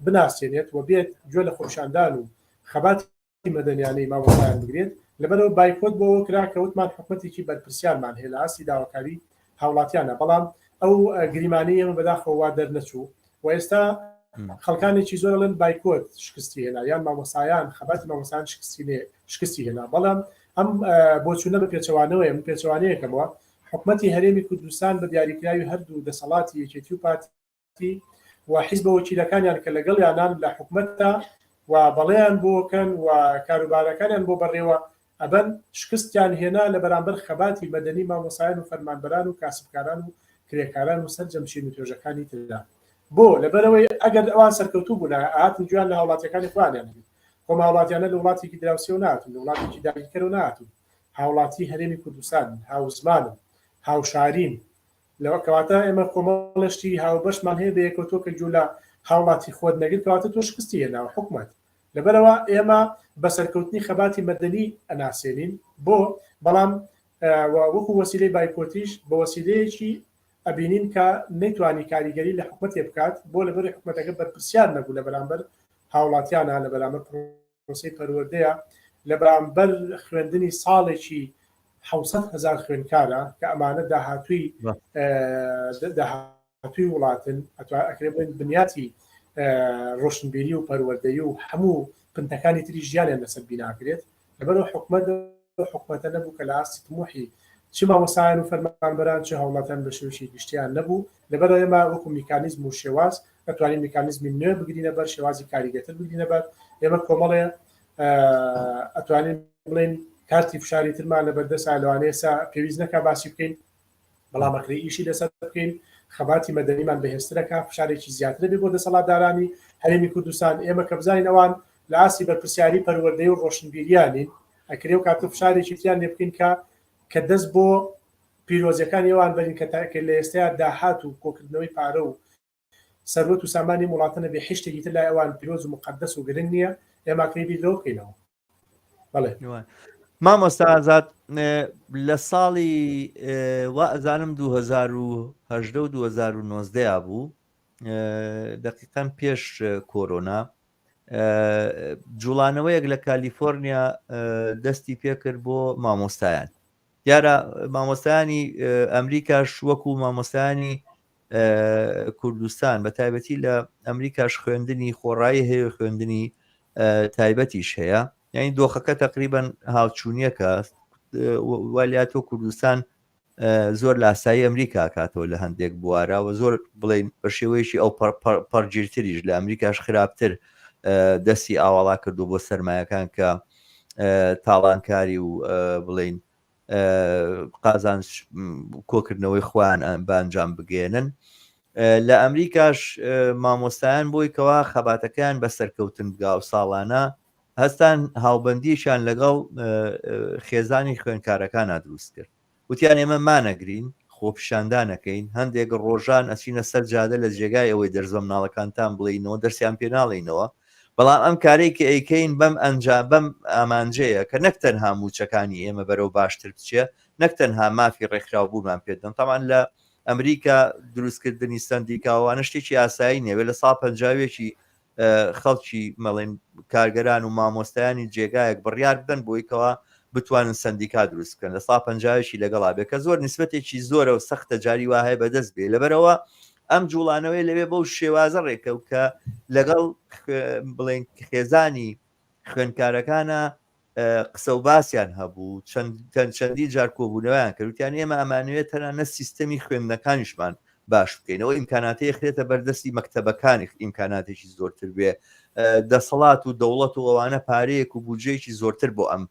بناسێنێت و بێت گوێ لە خۆپیشاندان و خەباتی مەدەنیانەی مامۆستایان بگرێت، لەبەرئەوە بایکۆت بۆ ئەوە کرا کە وتمان حکومەتێکی بەرپرسیارمان هەیە لە ئاستی داواکاری هاوڵاتیانە، بەڵام ئەو گریمانەی ئێمە بەداخەوە وا دەرنەچوو و ئێستا خەڵکانێکی زۆر ئەڵێن بایکۆت شکستی هێنا یان مامۆستایان خەباتی مامۆستایان شکستی هێنا، بەڵام ئەم بۆچوونە بە پێچەوانەوەیە، من پێچەوانەیەکەمەوە، حکومەتی هەرێمی کوردستان بە دیاریکراوی هەردوو دەسەڵاتی یەکێتی و پارتی و حیزبە وەکیلەکانیان کە لەگەڵیانان لە حکومەتدا و بەڵێیان بۆ کەن و کاروبارەکانیان بۆ بەڕێوە ئەبەن، شکستیان هێنا لە بەرامبەر خەباتی مەدەنی مامۆستایان و فەرمانبەران و کاسبکاران و کرێکاران و سەرجەم چین و توێژەکانی تردا. بۆ؟ لەبەرئەوەی ئەگەر ئەوان سەرکەوتوو بوونایە ئەهاتن گوێیان لە هاوڵاتیەکانی خۆیانیان ئەگرت. خۆم هاوڵاتیانە لە وڵاتێکی دراوسێوە نەهاتوون، لە وڵاتێکی داگیرکەرەوە نەهاتوون. هاوڵاتی هەرێمی کوردستانن، هاوزمانن، هاوشارین، لەوە کەواتە ئێمە کۆمەڵێ شتی هاوبەشمان هەیە بەیەکەوە تۆ کە گوێ لە هاوڵاتی خۆت نەگرت کەواتە تۆ شکستی هێناوە حکومەت لەبەرەوە ئێمە بە سەرکەوتنی خەباتی مەدەنی ئەناسێنین بۆ بەڵام وەکو وەسیلەی بایکۆتیش بە وەسیلەیەکی ئەبینین کە نەیتوانی کاریگەری لە حکومەتێ بکات بۆ لەبەری حکومەتەکە بەرپرسیار نەبوو لە بەرامبەر هاوڵاتیانە لە بەرامبەر پرۆسەی پەروەردەیە لە بەرامبەر خوێندنی ساڵێکی 700 هەزار خوێندکارە کە ئەمانە داهاتووی داهاتووی وڵاتن ئەکرێ بڵێن بنیاتی ڕۆشنبیری و پەروەردەیی و هەموو پنتەکانی تری ژیانیان لەسەر بیناکرێت لەبەرەوە حکومەت حکومەتە نەبوو کە لە ئاستی تموحی چ مامۆستایان و فەرمانبەران چ هاوڵاتیان بە شێوەیەکی گشتیان نەبوو، لەبەرئەوە ئێمە وەکو میکانیزم و شێواز ئەتوانین میکانیزمی نوێ بگرینە بەر، شێوازی کاریگەرتر بگرینە بەر، ئێمە کۆمەڵێ ئەتوانین بڵێین کارتی فشاری ترمان لەبەردەسا لەوانەیە ئێستا پێویست نەکا باسی بکەین، بەڵام ئەکرێ ئیشی لەسەر بکەین، خەباتی مەدەنیمان بەهێزترەکا، فشارێکی زیاترە بێ بۆ دەسەڵاتدارانی هەرێمی کوردستان، ئێمە کە بزانین ئەوان لە ئاستی بەرپرسیاری پەروەردەیی و ڕۆشنبیریان نین، ئەکرێ ئەو کاتە فشارێکی تریان لێ بکەین کە کە دەست بۆ پیرۆزیەکانی ئەوان بەرین کە تا کە لە ئێستەیا داهات و کۆکردنەوەی پارە و سەروەت و سامانی ئەم وڵاتە نەبێ هیچ شتێکی تر لای ئەوان پیرۆز و موقەدەس و گرنگ نییە، ئێمە ئەکرێ بیر لەوە بکەینەوە.
بەڵێ. مامۆستا ئازاد لە ساڵی وا ئەزانم 2018 و 2019 بوو دقیقەن پێش کۆرۆنا جوڵانەوەیەک لە کالیفۆرنیا دەستی پێکرد بۆ مامۆستایان دیارە مامۆستایانی ئەمریکاش وەکو مامۆستایانی کوردستان بە تایبەتی لە ئەمریکاش خوێندنی خۆڕایی هەیە و خوێندنی تایبەتیش هەیە یعنی دۆخەکە تقریبان هاوچوونیەکە والیاتۆ کوردستان زۆر لاسایی ئەمریکا کاتەوە لە هەندێک بوارە و زۆر بڵین بە شێوەیەکی ئەو پەرگیرتریش لە ئەمریکاش خراپتر دەستی ئاواڵا کردو بۆ سەرمایەکان کە تاڵانکاری و بڵین قازانج کۆکردنەوەی خۆیان بە ئەنجام بگەێنن لە ئەمریکاش مامۆستایان بۆی کەوا خەباتەکەیان بە سەرکەوتن بگا و ساڵانە هەستان هاوبەندیشیان لەگەڵ خێزانی خوێنکارەکانە دروست کرد وتیان ئێمە مانەگرین خۆپیشاندانەکەین هەندێک ڕۆژان ئەچینە سەر جادە لە جێگای ئەوەی دەرس بە مناڵەکانتان بڵێینەوە دەرسیان پێ ناڵێینەوە بەڵام ئەم کارەی کە ئەیکەین بەم ئەنجام بەم ئامانجەیە کە نەک تەنها موچەکانی ئێمە بەرەو باشتر بچێ نەک تەنها مافی ڕێکخراو بوونمان پێدەن تاوان لە ئەمریکا دروستکردنی سندیکاوانە شتێکی ئاسایی نێوێ لە سا پەنجاوێکی خەڵکی مەڵێن کارگەران و مامۆستایانی جێگایەک بڕیار بدەن بۆی کەوا بتوانن سندیکا دروست بکەن لە سا پەنجاوێکی لەگەڵا بێ کە زۆر نسبەتێکی زۆرە و سەختە جاری وا هەیە بەدەست بێ لەبەرەوە ئەم جوڵانەوەی لەوێ بەو شێوازە ڕێکەوت کە لەگەڵ بڵێن خێزانی خوێندکارەکانە قسە و باسیان هەبوو چەند چەندین جار کۆبوونەوەیان کرد وتیان ئێمە ئەمانەوێت تەنانەت سیستەمی خوێندنەکانیشمان باش بکەینەوە ئیمکاناتی خرێتە بەردەستی مەکتەبەکانی ئیمکاناتێکی زۆرتر بێ دەسەڵات و دەوڵەت و ئەوانە پارەیەک و بودجەیەکی زۆرتر بۆ ئەم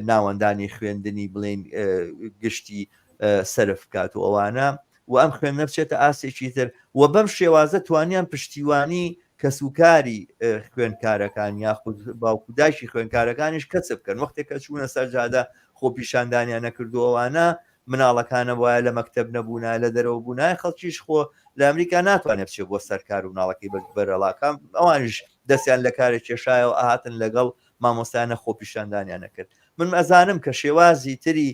ناوەندانی خوێندنی بڵین گشتی سەرف بکات و ئەوانە و ئەم خوێندنە بچێتە ئاستێکی تر و بەم شێوازە توانیان پشتیوانی کەسوکاری خوێندکارەکان یاخود باوک و دایکی خوێندکارەکانیش کەسب بکەن وەختێک کە چوونە سەر جادە خۆپیشاندانیان نەکردووانە. مناڵەکانە وایە لە مەکتەب نەبوونایە لە دەرەوە بوونایە خەڵکیش خۆ لە ئەمریکا ناتوانێت بچێت بۆ سەر کار و مناڵەکەی بەرەڵاکە ئەوانیش دەستیان لە کارێک کێشایەوە ئەهاتن لەگەڵ مامۆستایانە خۆپیشاندانیان نەکرد من ئەزانم کە شێوازی تری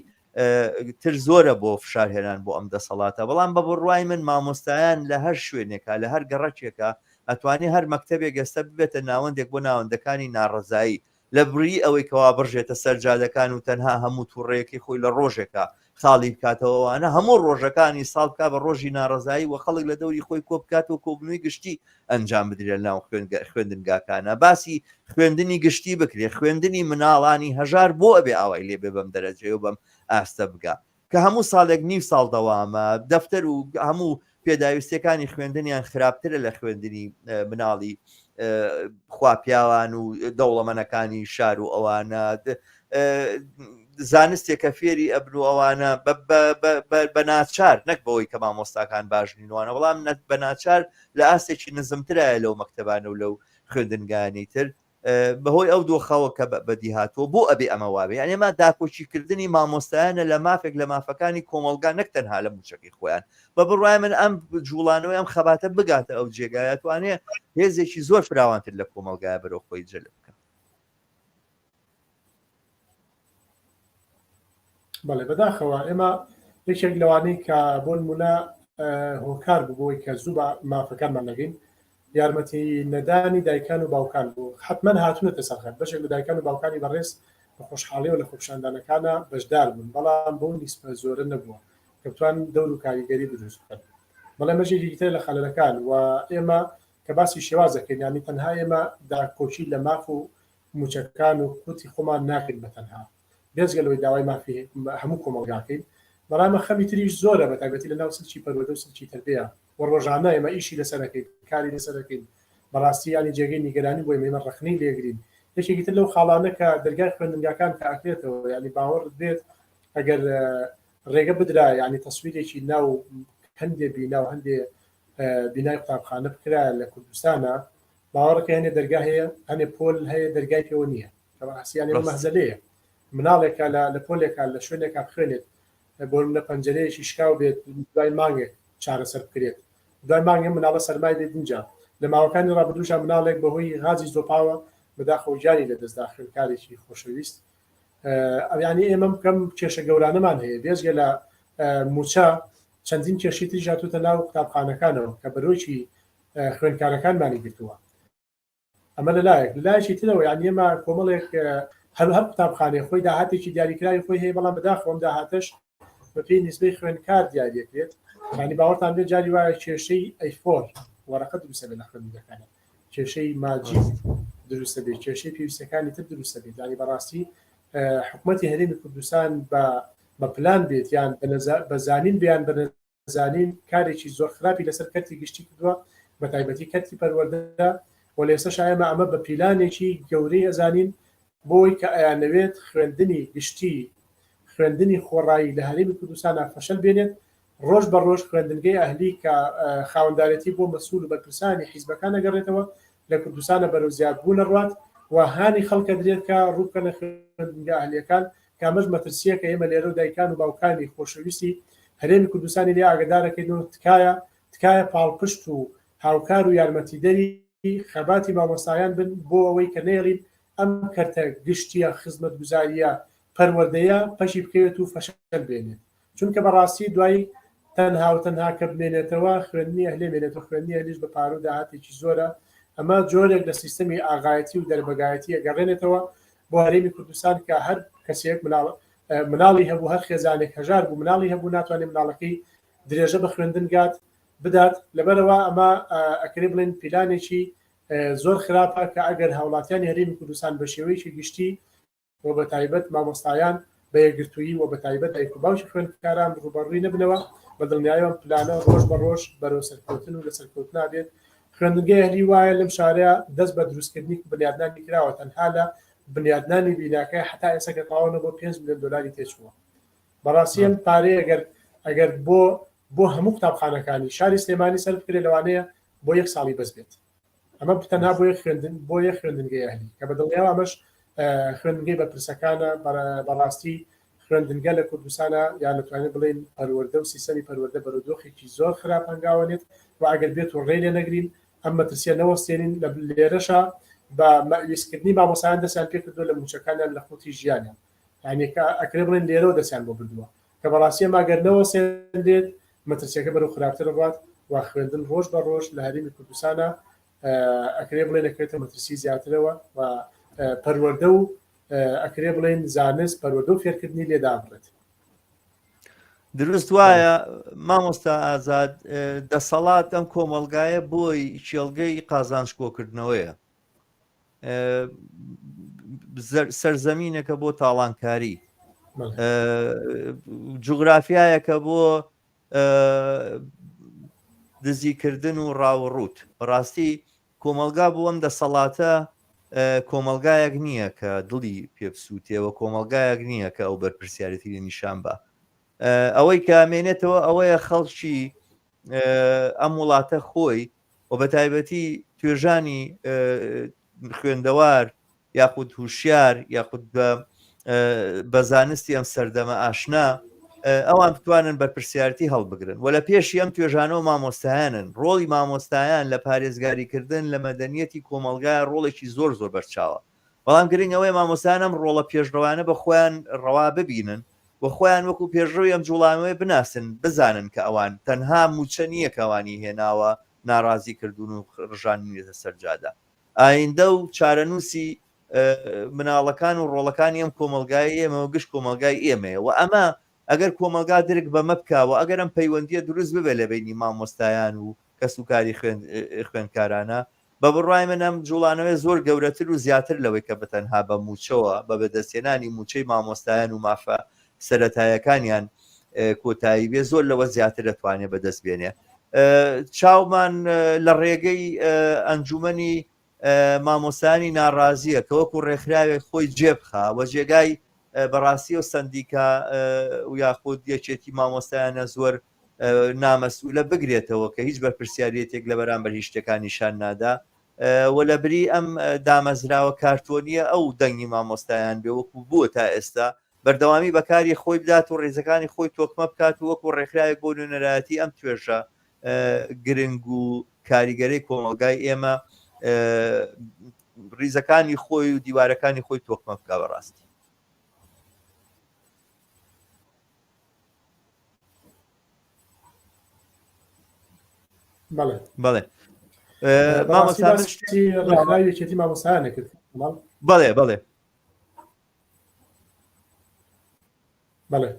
تر زۆرە بۆ فشارهێنان بۆ ئەم دەسەڵاتە بەڵام بە بڕوای من مامۆستایان لە هەر شوێنێکا لە هەر گەڕەکێکا ئەتوانێ هەر مەکتەبێک ئێستا ببێتە ناوەندێک بۆ ناوەندەکانی ناڕەزایی لە بڕی ئەوەی کەوا بڕژێتە سەر جادەکان و تەنها هەموو توڕەیەکەی خۆی لە ڕۆژێکا خاڵی بکاتەوە ئەوانە هەموو ڕۆژەکانی ساڵ بکا بە ڕۆژی ناڕەزایی و خەڵک لە دەوری خۆی کۆ بکاتەوە کۆبوونەوەی گشتی ئەنجام بدرێت لەناو خوێندنگاکانە باسی خوێندنی گشتی بکرێت خوێندنی مناڵانی هەژار بۆ ئەبێ ئاوای لێ بێ بەم دەرەجەیە و بەم ئاستە بگا کە هەموو ساڵێک نیو ساڵ دەوامە دەفتەر و هەموو پێداویستیەکانی خوێندنیان خراپترە لە خوێندنی مناڵی خوا پیاوان و دەوڵەمەنەکانی شار و ئەوانە زانستێکە فێری ئەبن و ئەوانە بە ناچار نەک بەوەی کە مامۆستاکان باش نینوانە بەڵام بە ناچار لە ئاستێکی نزمترایە لەو مەکتەبانە و لەو خوێندنگانی تر بەهۆی ئەو دۆخەوە کە بەدی هاتووە بۆ ئەبێ ئەمە وابێ یعنی ئێمە داکۆکیکردنی مامۆستایانە لە مافێک لە مافەکانی کۆمەڵگا نەک تەنها لە موچەکەی خۆیان بە بڕوای من ئەم جوڵانەوەی ئەم خەباتە بگاتە ئەو جێگایە توانێ هێزێکی زۆر فراوانتر لە کۆمەڵگایە بەرەو خۆی جەلب بکە.
بەڵێ بەداخەوە ئێمە یەکێک لەوانەی کە بۆ نمونە هۆکار بوو بۆی کە زوو بە مافەکانمان نەگەین یارمەتی نەدانی دایکان و باوکان بوو حتمما هاتوونەتە سەرخەت بەشێک لە دایکان و باوکانی بەڕێز بە خۆشحاڵیەوە لە خۆپیشاندانەکانە بەشدار بوون بەڵام بەو نیسبە زۆرە نەبووە کە بتوان دەور و کاریگەری دروست بکەن بەڵێ مەژێکی تر لە خەلەکان و ئێمە کە باسی شێواز دەکەین یانی تەنها ئێمە داکۆکی لە ماف و موچەکان و قوتی خۆمان ناکەین بە تەنها بێجگە لەوەی داوای مافی هەموو کۆمەڵگاکەین بەڵام خەمی تریش زۆرە بە تایبەتی لە ناو سلکی پەروەردە و سلکی تەربیە و ڕۆژانە ئێمە ئیشی لەسەر ئەکەین کاری لەسەر ئەکەین بەڕاستی یانی جێگەی نیگەرانی بۆ ئێمە ئێمە ڕەخنەی لێگرین یەکێکی تر لەو خاڵانە کە دەرگای خوێندنگاکان کە ئەکرێتەوە یانی باوەڕت بێت ئەگەر ڕێگە بدرا یانی تەسویرێکی ناو هەندێ بینا و هەندێ بینای قوتابخانە بکرایە لە کوردستانە باوەڕکە هەنێ دەرگا هەیە هەنێ پۆل هەیە دەرگای پێوە نییە کە بەڕاستی یانی ئەمە مەهزەلەیە مناڵێکە لە لە پۆلێکا لە شوێنێکا بخوێنێت بۆ نمونە پەنجەرەیەکی شکاو بێت دوای مانگێک چارەسەر بکرێت دوای مانگێ مناڵە سەرمای بێت اینجا لە ماوەکانی ڕابردووشا مناڵێک بەهۆی غازی زۆپاوە بەداخەوە گیانی لەدەستدا خوێندکارێکی خۆشەویست ئەویانی ئێمە کەم کێشە گەورانەمان هەیە بێجگە لە موچە چەندین کێشەی تریش هاتووتە ناو قوتابخانەکانەوە کە بەرۆکی خوێندکارەکانمانی گرتووە ئەمە لەلایەک لەلایەکی ترەوە یان ئێمە کۆمەڵێک هەر هەر قوتابخانەیە خۆی داهاتێکی دیاریکراوی خۆی هەیە بەڵام بەداخەوە ئەم داهاتەش بەپێی نیسبەی خوێندکار دیاریەکرێت یانی باوەڕتان بێت جاری وایە کێشەی A4 وەرەقە دروستە بێت لە خوێندنگەکانە کێشەی ماجی دروستە بێت کێشەی پێویستەکانی تر دروستە بێت یانی بەڕاستی حکوومەتی هەرێمی کوردستان بە بە پلان بێت یان بە زانین بیان بە نەزانین کارێکی زۆر خراپی لەسەر کەرتی گشتی کردووە بە تایبەتی کەرتی پەروەردە و لە ئێستاش ئێمە ئەمە بە پیلانێکی گەورەی ئەزانین بۆی کە ئەیانەوێت خوێندنی گشتی خوێندنی خۆڕایی لە هەرێمی کوردستانا فەشەل بێنێت ڕۆژ بە ڕۆژ خوێندنگەی ئەهلی کە خاوەندارێتی بۆ مەسول و بەرپرسانی حیزبەکان ئەگەڕێتەوە لە کوردستانە بەرەو زیادبوون ئەڕوات و هانی خەڵک ئەدرێت کە ڕووبکەنە خوێندنگە ئەهلیەکان کە ئەمەش مەترسییەکە ئێمە لێرە و دایکان و باوکانی خۆشەویستی هەرێمی کوردستانی لێ ئاگەدارەکەین و تکایە تکایە پاڵپشت و هاوکار و یارمەتیدەری خەباتی مامۆستایان بن بۆ ئەوەی کە نەیەڵین ئەم کەرتە گشتیە خزمەتگوزارییە پەروەردەیە پەکی بکەوێت و فەشەل بێنێت چونکە بەڕاستی دوای تەنها و تەنها کە بمێنێتەوە خوێندنی ئەهلی مێنێتەوە خوێندنی ئەهلیش بە پارە و داهاتێکی زۆرە ئەمە جۆرێک لە سیستەمی ئاغایەتی و دەربەگایەتی ئەگەڕێنێتەوە بۆ هەرێمی کوردستان کە هەر کەسێک مناڵ مناڵی هەبوو هەر خێزانێک هەژار بوو مناڵی هەبوو ناتوانێت مناڵەکەی درێژە بە خوێندن گات بدات لەبەرەوە ئەمە ئەکرێ بڵێن پیلانێکی زۆر خراپە کە ئەگەر هاوڵاتیانی هەرێمی کوردستان بە شێوەیەکی گشتی و بە تایبەت مامۆستایان بە یەکگرتوویی و بە تایبەت دایک و باوکی خوێندکاران ڕووبەڕووی نەبنەوە، بە دڵنیایەوە ئەم پلانە ڕۆژ بە ڕۆژ بەرەو سەرکەوتن و لە سەرکەوتنا بێت. خوێندنگەی ئەهلی وایە لەم شارە دەست بە دروستکردنی بنیادنانی کراوە، تەنها لە بنیادنانی بیناکە هەتا ئێستا کە تەواو نەبووە پێنج ملیۆن دۆلاری تێچووە. بەڕاستی ئەم پارەیە گەر ئەگەر بۆ بۆ هەموو قوتابخانەکانی شاری سلێمانی سەرف بکرێت لەوانەیە بۆ یەک ساڵی بەس بێت. ئەمە تەنها بۆ یەک خوێندن بۆ یەک خوێندنگەی ئەهلی کە بە دڵنیاوە ئەمەش خوێندنگەی بەرپرسەکانە بەڕاستی خوێندنگە لە کوردستانا یان دەتوانین بڵێین پەروەردە و سیستەمی پەروەردە بەرەو دۆخێکی زۆر خراپ هەنگاوەنێت و ئەگەر بێت و ڕێی لێ نەگرین ئەم مەترسیە نەوەستێنین لە لێرەشا بە مەئویسکردنی مامۆستایان دەستیان پێ کردووە لە مووچەکانیان لە قوتی ژیانیان یانی کە ئەکرێ بڵێن لێرەوە دەستیان بۆ بردووە کە بەڕاستی ئەمە ئەگەر نەوەستێنرێت مەترسیەکە بەرەو خراپتر ڕوات و خوێندن ڕۆژ بە ڕۆژ لە هەرێمی کوردستانا ئەکرێ بڵێن ئەکەوێتە مەترسی زیاترەوە و پەروەردە و ئەکرێ بڵێن زانست پەروەردە و فێرکردنی لێ دابڕێت.
دروست وایە مامۆستا ئازاد دەسەڵات ئەم کۆمەڵگایە بۆی کێڵگەی قازانج کۆکردنەوەیە سەرزەمینەکە بۆ تاڵانکاری جوگرافیایەکە بۆ دزیکردن و ڕاوڕوت بەڕاستی کۆمەڵگا بۆ ئەم دەسەڵاتە کۆمەڵگایەک نییە کە دڵی پێ بسووتێ و کۆمەڵگایەک نییە کە ئەو بەرپرسیارێتی لێ نیشان با. ئەوەی کە مێنێتەوە ئەوەیە خەڵکی ئەم وڵاتە خۆی و بە تایبەتی توێژانی خوێندەوار یاخود هوشیار یاخود بە بە زانستی ئەم سەردەمە ئاشنا ئەوان بتوانن بەرپرسیارتی هەڵبگرن و لە پێشی ئەم توێژانەوە مامۆستایانن ڕۆڵی مامۆستایان لە پارێزگاریکردن لە مەدەنیەتی کۆمەڵگای ڕۆڵێکی زۆر زۆر بەرچاوە بەڵام گرنگ ئەوەیە مامۆستایان ئەم ڕۆڵە پێشڕەوانە بە خۆیان ڕەوا ببینن و خۆیان وەکو پێشڕەوی ئەم جوڵانەوەی بناسن بزانن کە ئەوان تەنها موچە نییە کە ئەوانی هێناوە ناڕازی کردوون و ڕژاندنیەتە سەر جادە ئایندە و چارەنووسی مناڵەکان و ڕۆڵەکانی ئەم کۆمەڵگای ئێمە و گشت کۆمەڵگای ئێمەیە و ئەمە ئەگەر کۆمەڵگا درک بەمە بکا و ئەگەر ئەم پەیوەندیە دروست ببێت لە بینی مامۆستایان و کەسوکاری خوێندکارانە بە بڕوای من ئەم جوڵانەوەی زۆر گەورەتر و زیاتر لەوەی کە بەتەنها بە موچەوە بە بەدەستهێنانی موچەی مامۆستایان و مافە سەرەتایەکانیان کۆتایی بێ زۆر لەوە زیاتر دەتوانێت بەدەست بێنێ چاومان لە ڕێگەی ئەنجومەنی مامۆستایانی ناڕازیە کە وەکو ڕێکخراوێک خۆی جێبخا و جێگای بەڕاستی و سندیکا و یاخود یەکێتی مامۆستایانە زۆر نامەسئولە بگرێتەوە کە هیچ بەرپرسیارەتێک لە بەرامبەر هیچ شتەکان نیشان نادا و لە بری ئەم دامەزراوە کارتۆنیە ئەو دەنگی مامۆستایان بێ وەکو بووە تا ئێستا بەردەوامی بەکاری خۆی بدات و ڕیزەکانی خۆی تۆکمە بکات و وەکو ڕێکخراوێک بۆ نوێنەرایەتی ئەم توێژە گرنگ و کاریگەرەی کۆمەڵگای ئێمە ڕیزەکانی خۆی و دیوارەکانی خۆی تۆکمە بکا بەڕاستی.
بەڵێ
بەڵێ
مامۆستا ڕێکخراوی یەکێتی مامۆستایانە کرد
بەڵێ بەڵێ
بەڵێ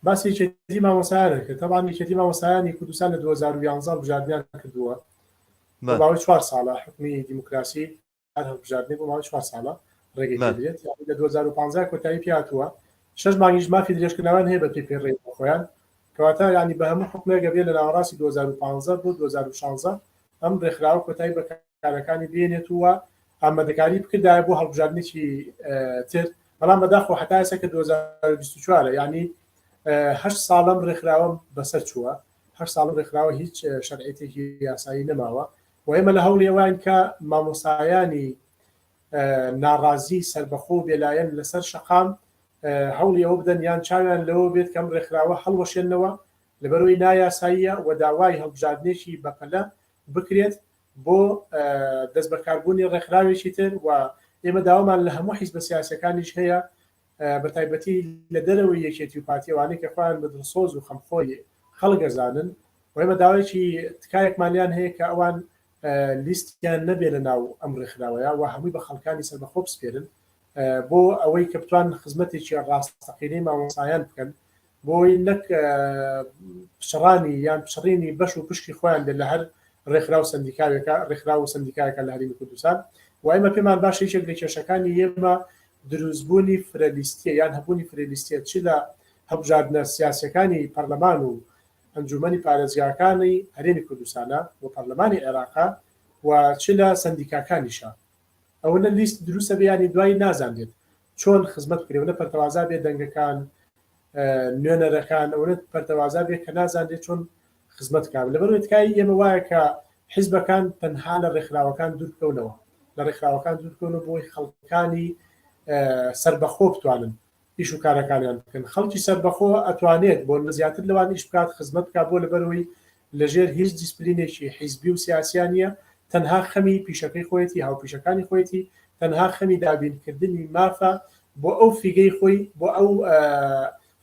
باسی یەکێتی مامۆستایانە کرد تەبان یەکێتی مامۆستایانی کوردستان لە 2011 هەڵبژاردنیان کردووە بە ماوەی چوار ساڵە حکومی دیموکراسی هەر هەڵبژاردنێک بۆ ماوەی چوار ساڵە ڕێگەی پێدرێت یعنی لە 2015 کۆتایی پێهاتووە شەش مانگیش مافی درێژکردنەوەیان هەیە بە پێی پەیڕەوی خۆیان کەواتە یعنی بە هەموو حکومێک ئەبێ لە ناوەڕاستی 2015 بۆ 2016 ئەم ڕێکخراوە کۆتایی بە کارەکانی بێنێت و ئامادەکاری بکردایە بۆ هەڵبژاردنێکی تر بەڵام بەداخەوە هەتا ئێستا کە 2024 یعنی هەشت ساڵم ڕێکخراوەم بەسەر چووە هەر ساڵم ڕێکخراوە هیچ شەرعیەتێکی یاسایی نەماوە و ئێمە لە هەوڵی ئەوین کە مامۆسایانی ناڕازی سربەخۆ و بێلایەن لەسەر شەقام هەوڵی ئەوە بدەن یان چاویان لەوە بێت کەم ڕێکخراوە هەڵوەشێنەوە لەبەرەوەی نایاساییە و داوای هەڵبژاردنێکی بەپەلە بکرێت بۆ دەستبەکاربوونی ڕێکخراوێکی تر و ئێمە داوامان لە هەموو حیزبە سیاسەکانیش هەیە بە تایبەتی لە دەرەوەی یەکێتی و پارتی ئەوانەی کە خۆیان بە دڵسۆز و خەمخۆری خەڵک ئەزانن و ئێمە داوایەکی تکایەکمانیان هەیە کە ئەوان لیستیان نەبێ لە ناو ئەم ڕێکخراوەیە و هەمووی بە خەڵکانی سەربەخۆ بسپێرن بۆ ئەوەی کە بتوان خزمەتێکی ڕاستەقینەی مامۆستایان بکەن بۆی نەک پچڕانی یان پچڕینی بەش و پشکی خۆیان بێت لە هەر ڕێکخراو سەندیکاوێکە ڕێکخراو و سەندیکایەکە لە هەرێمی کوردستان و ئێمە پێمان باشە یەکێک لە کێشەکانی ئێمە دروستبوونی فرەلیستیە یان هەبوونی فرەلیستیە چ لە هەڵبژاردنە سیاسیەکانی پەرلەمان و ئەنجومەنی پارێزگاکانی هەرێمی کوردستانە و پەرلەمانی عێراقە و چ لە سەندیکاکانیشە ئەوەنە لیست دروستە بێ یانی دوایی نازانرێت چۆن خزمەت بکرێ ئەوەنە پەرتەوازا بێ دەنگەکان نوێنەرەکان ئەوەنە پەرتەوازا بێ کە نازانرێت چۆن خزمەت بکات لەبەرئەوەی تکای ئێمە وایە کە حیزبەکان تەنها لە ڕێکخراوەکان دوور بکەونەوە لە ڕێکخراوەکان دوور بکەونەوە بۆی خەڵکانی سربەخۆ بتوانن. ئیش و کارەکانیان بکەن خەڵکی سەربەخۆ ئەتوانێت بۆ زیاتر لەوان ئیش بکات خزمەت بکات بۆ لەبەرەوەی لەژێر هیچ دیسپلینێکی حیزبی و سیاسیا نییە تەنها خەمی پیشەکەی خۆیەتی هاوپیشەکانی خۆیەتی تەنها خەمی دابینکردنی مافە بۆ ئەو فیگەی خۆی بۆ ئەو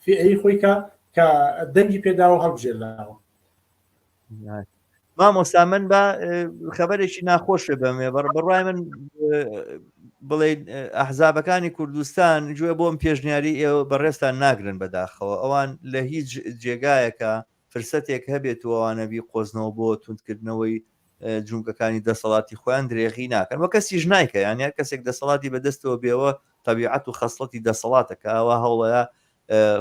فیئەی خۆی کە کە دەنگی پێداوە و هەڵبژێردراوە.
مامۆستا من بە خەبەرێکی ناخۆشە بەمێ بەڕ بڕای من بڵێ ئەحزابەکانی کوردستان گوێ بۆم پێشنیاری ئێوە بەڕێزتان ناگرن بەداخەوە ئەوان لە هیچ جێگایەکە فرسەتێک هەبێت و ئەوانە بیقۆزنەوە بۆ توندکردنەوەی جومگەکانی دەسەڵاتی خۆیان درێغی ناکەن وە کەسیش نایکە یان هەر کەسێک دەسەڵاتی بەدەستەوە بێەوە تەبیعەت و خەسڵەتی دەسەڵاتە کە ئەوە هەوڵەیە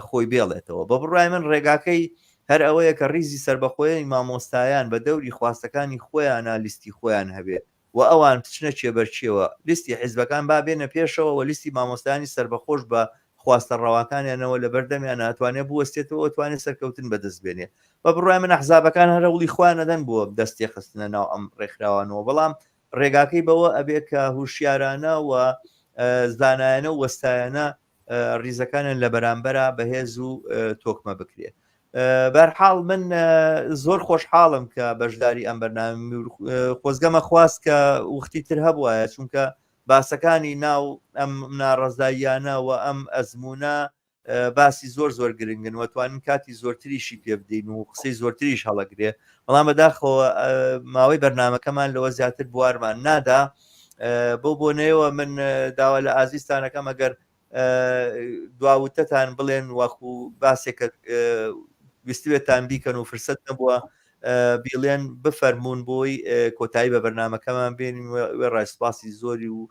خۆی بێڵێتەوە بە بڕای من ڕێگاکەی هەر ئەوەیە کە ڕیزی سربەخۆیانی مامۆستایان بە دەوری خواستەکانی خۆیانە لیستی خۆیان هەبێت و ئەوان بچنە کێبەرکێوە، لیستی حیزبەکان با بێنە پێشەوە و لیستی مامۆستایانی سەربەخۆش بە خواستە ڕەواکانیانەوە لە بەردەمیانا ئەتوانێ بوەستێتەوە و ئەتوانێ سەرکەوتن بەدەست بێنێ. بە بڕوای من ئەحزابەکان هەر هەوڵی خۆیان ئەدەن بۆ دەست تێخستنە ناو ئەم ڕێکخراوانەوە، بەڵام ڕێگاکەی بەوە ئەبێ کە هوشیارانە و زانایانە و وەستایانە ڕیزەکانیان لە بەرامبەرا بەهێز و تۆکمە بکرێ. بەرحاڵ من زۆر خۆشحاڵم کە بەشداری ئەم بەرنامە خۆزگەمە خواست کە وختی تر هەبوایە چونکە باسەکانی ناو ئەم ناڕەزاییانە و ئەم ئەزمونە باسی زۆر زۆر گرنگن و توانین کاتی زۆرتریشی پێ بدەین و قسەی زۆرتریش هەڵەگرێ بەڵام بەداخەوە ماوەی بەرنمەکەمان لەوە زیاتر بوارمان نادا بۆ بۆنەیەوە من داوا لە ئازیزتانەکەم ئەگەر دواوتەتان بڵێن وەکو باسێکە ویستوێتان بیکەن و فرسەت نەبووە بیڵێن بفەرمونون بۆی کۆتایی بە بەرنمەکەمان بێنین وێڕای سپاسی زۆری و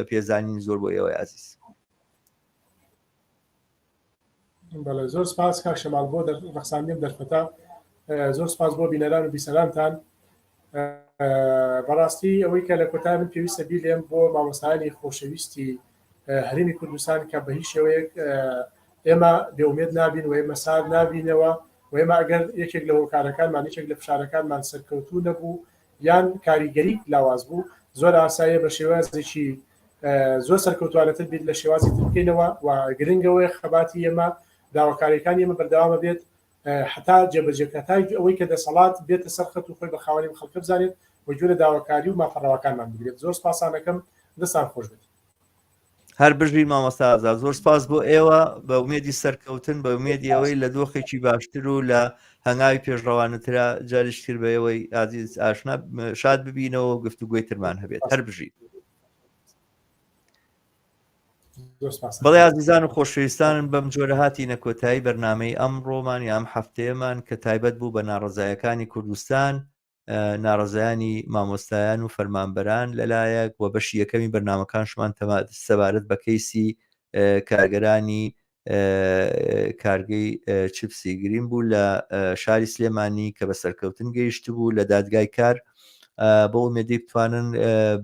پێزانین زۆر بۆ ئێوەی ئازیز.
بەڵێ زۆر سپاس کاک شەماڵ بۆ ڕەخساندنی ئەم دەرفەتە زۆر سپاس بۆ بینەران و بیسەرانتان بەڕاستی ئەوەی کە لە کۆتای من پێویستە بیلێم بۆ مامۆستایانی خۆشەویستی هەرێمی کوردستان کە بە هیچ شێوەیەک ئێمە بێئومێد نابین و ئێمە سارد نابینەوە و ئێمە ئەگەر یەکێک لە هۆکارەکانمان یەکێک لە فشارەکانمان سەرکەوتوو نەبوو یان کاریگەری لاواز بوو زۆر ئاساییە بە شێوازێکی زۆر سەرکەوتوانەتر بیر لە شێوازی تر بکەینەوە و گرنگەوەی خەباتی ئێمە داواکاریەکانی ئێمە بەردەوامە بێت هەتا جێبەجێکرا تا ئەوەی کە دەسەڵات بێتە سەر خەت و خۆی بە خاوەنی ئەم خەڵکە بزانێت و گوێ لە داواکاری و مافە ڕەواکانمان بگرێت زۆر سپاسانەکەم دەستان خۆش بێت.
هەر بژین مامۆستا ئازاد زۆر سپاس بۆ ئێوە بە ئومێدی سەرکەوتن بە ئومێدی ئەوەی لە دۆخێکی باشتر و لە هەنگاوی پێشڕەوانەترا جاریشتر بە ئێوەی ئازیز ئاشنا شاد ببینەوە و گفتوگۆی ترمان هەبێت هەر بژین. بەڵێ ئازیزان و خۆشەویستانم بەم جۆرە هاتینە کۆتایی بەرنامەی ئەمڕۆمان یا ئەم هەفتەیەمان کە تایبەت بوو بە ناڕەزایەکانی کوردستان ناڕەزایانی مامۆستایان و فەرمانبەران لەلایەک و بەشی یەکەمی بەرنامەکانشمان سەبارەت بە کەیسی کارگەرانی کارگەی چپسی گرین بوو لە شاری سلێمانی کە بە سەرکەوتن گەیشت بوو لە دادگای کار بۆ ئومێدی بتوانن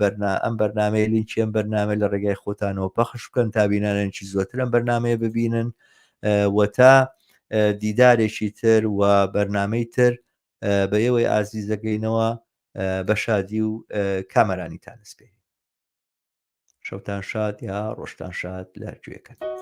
بەرنا ئەم بەرنمەیە لینکی ئەم بەرنامە لە ڕێگای خۆتانەوە پەخش بکەن تا بینانێکی زۆرتر ئەم بەرنمەیە ببینن و تا دیدارێکی تر و بەرنمەی تر بە ئێوەی ئازیز دەگەینەوە بە شادی و کامەرانیتان سپێ شەوتان شاد یا ڕۆژتان شاد لە گوێکەت.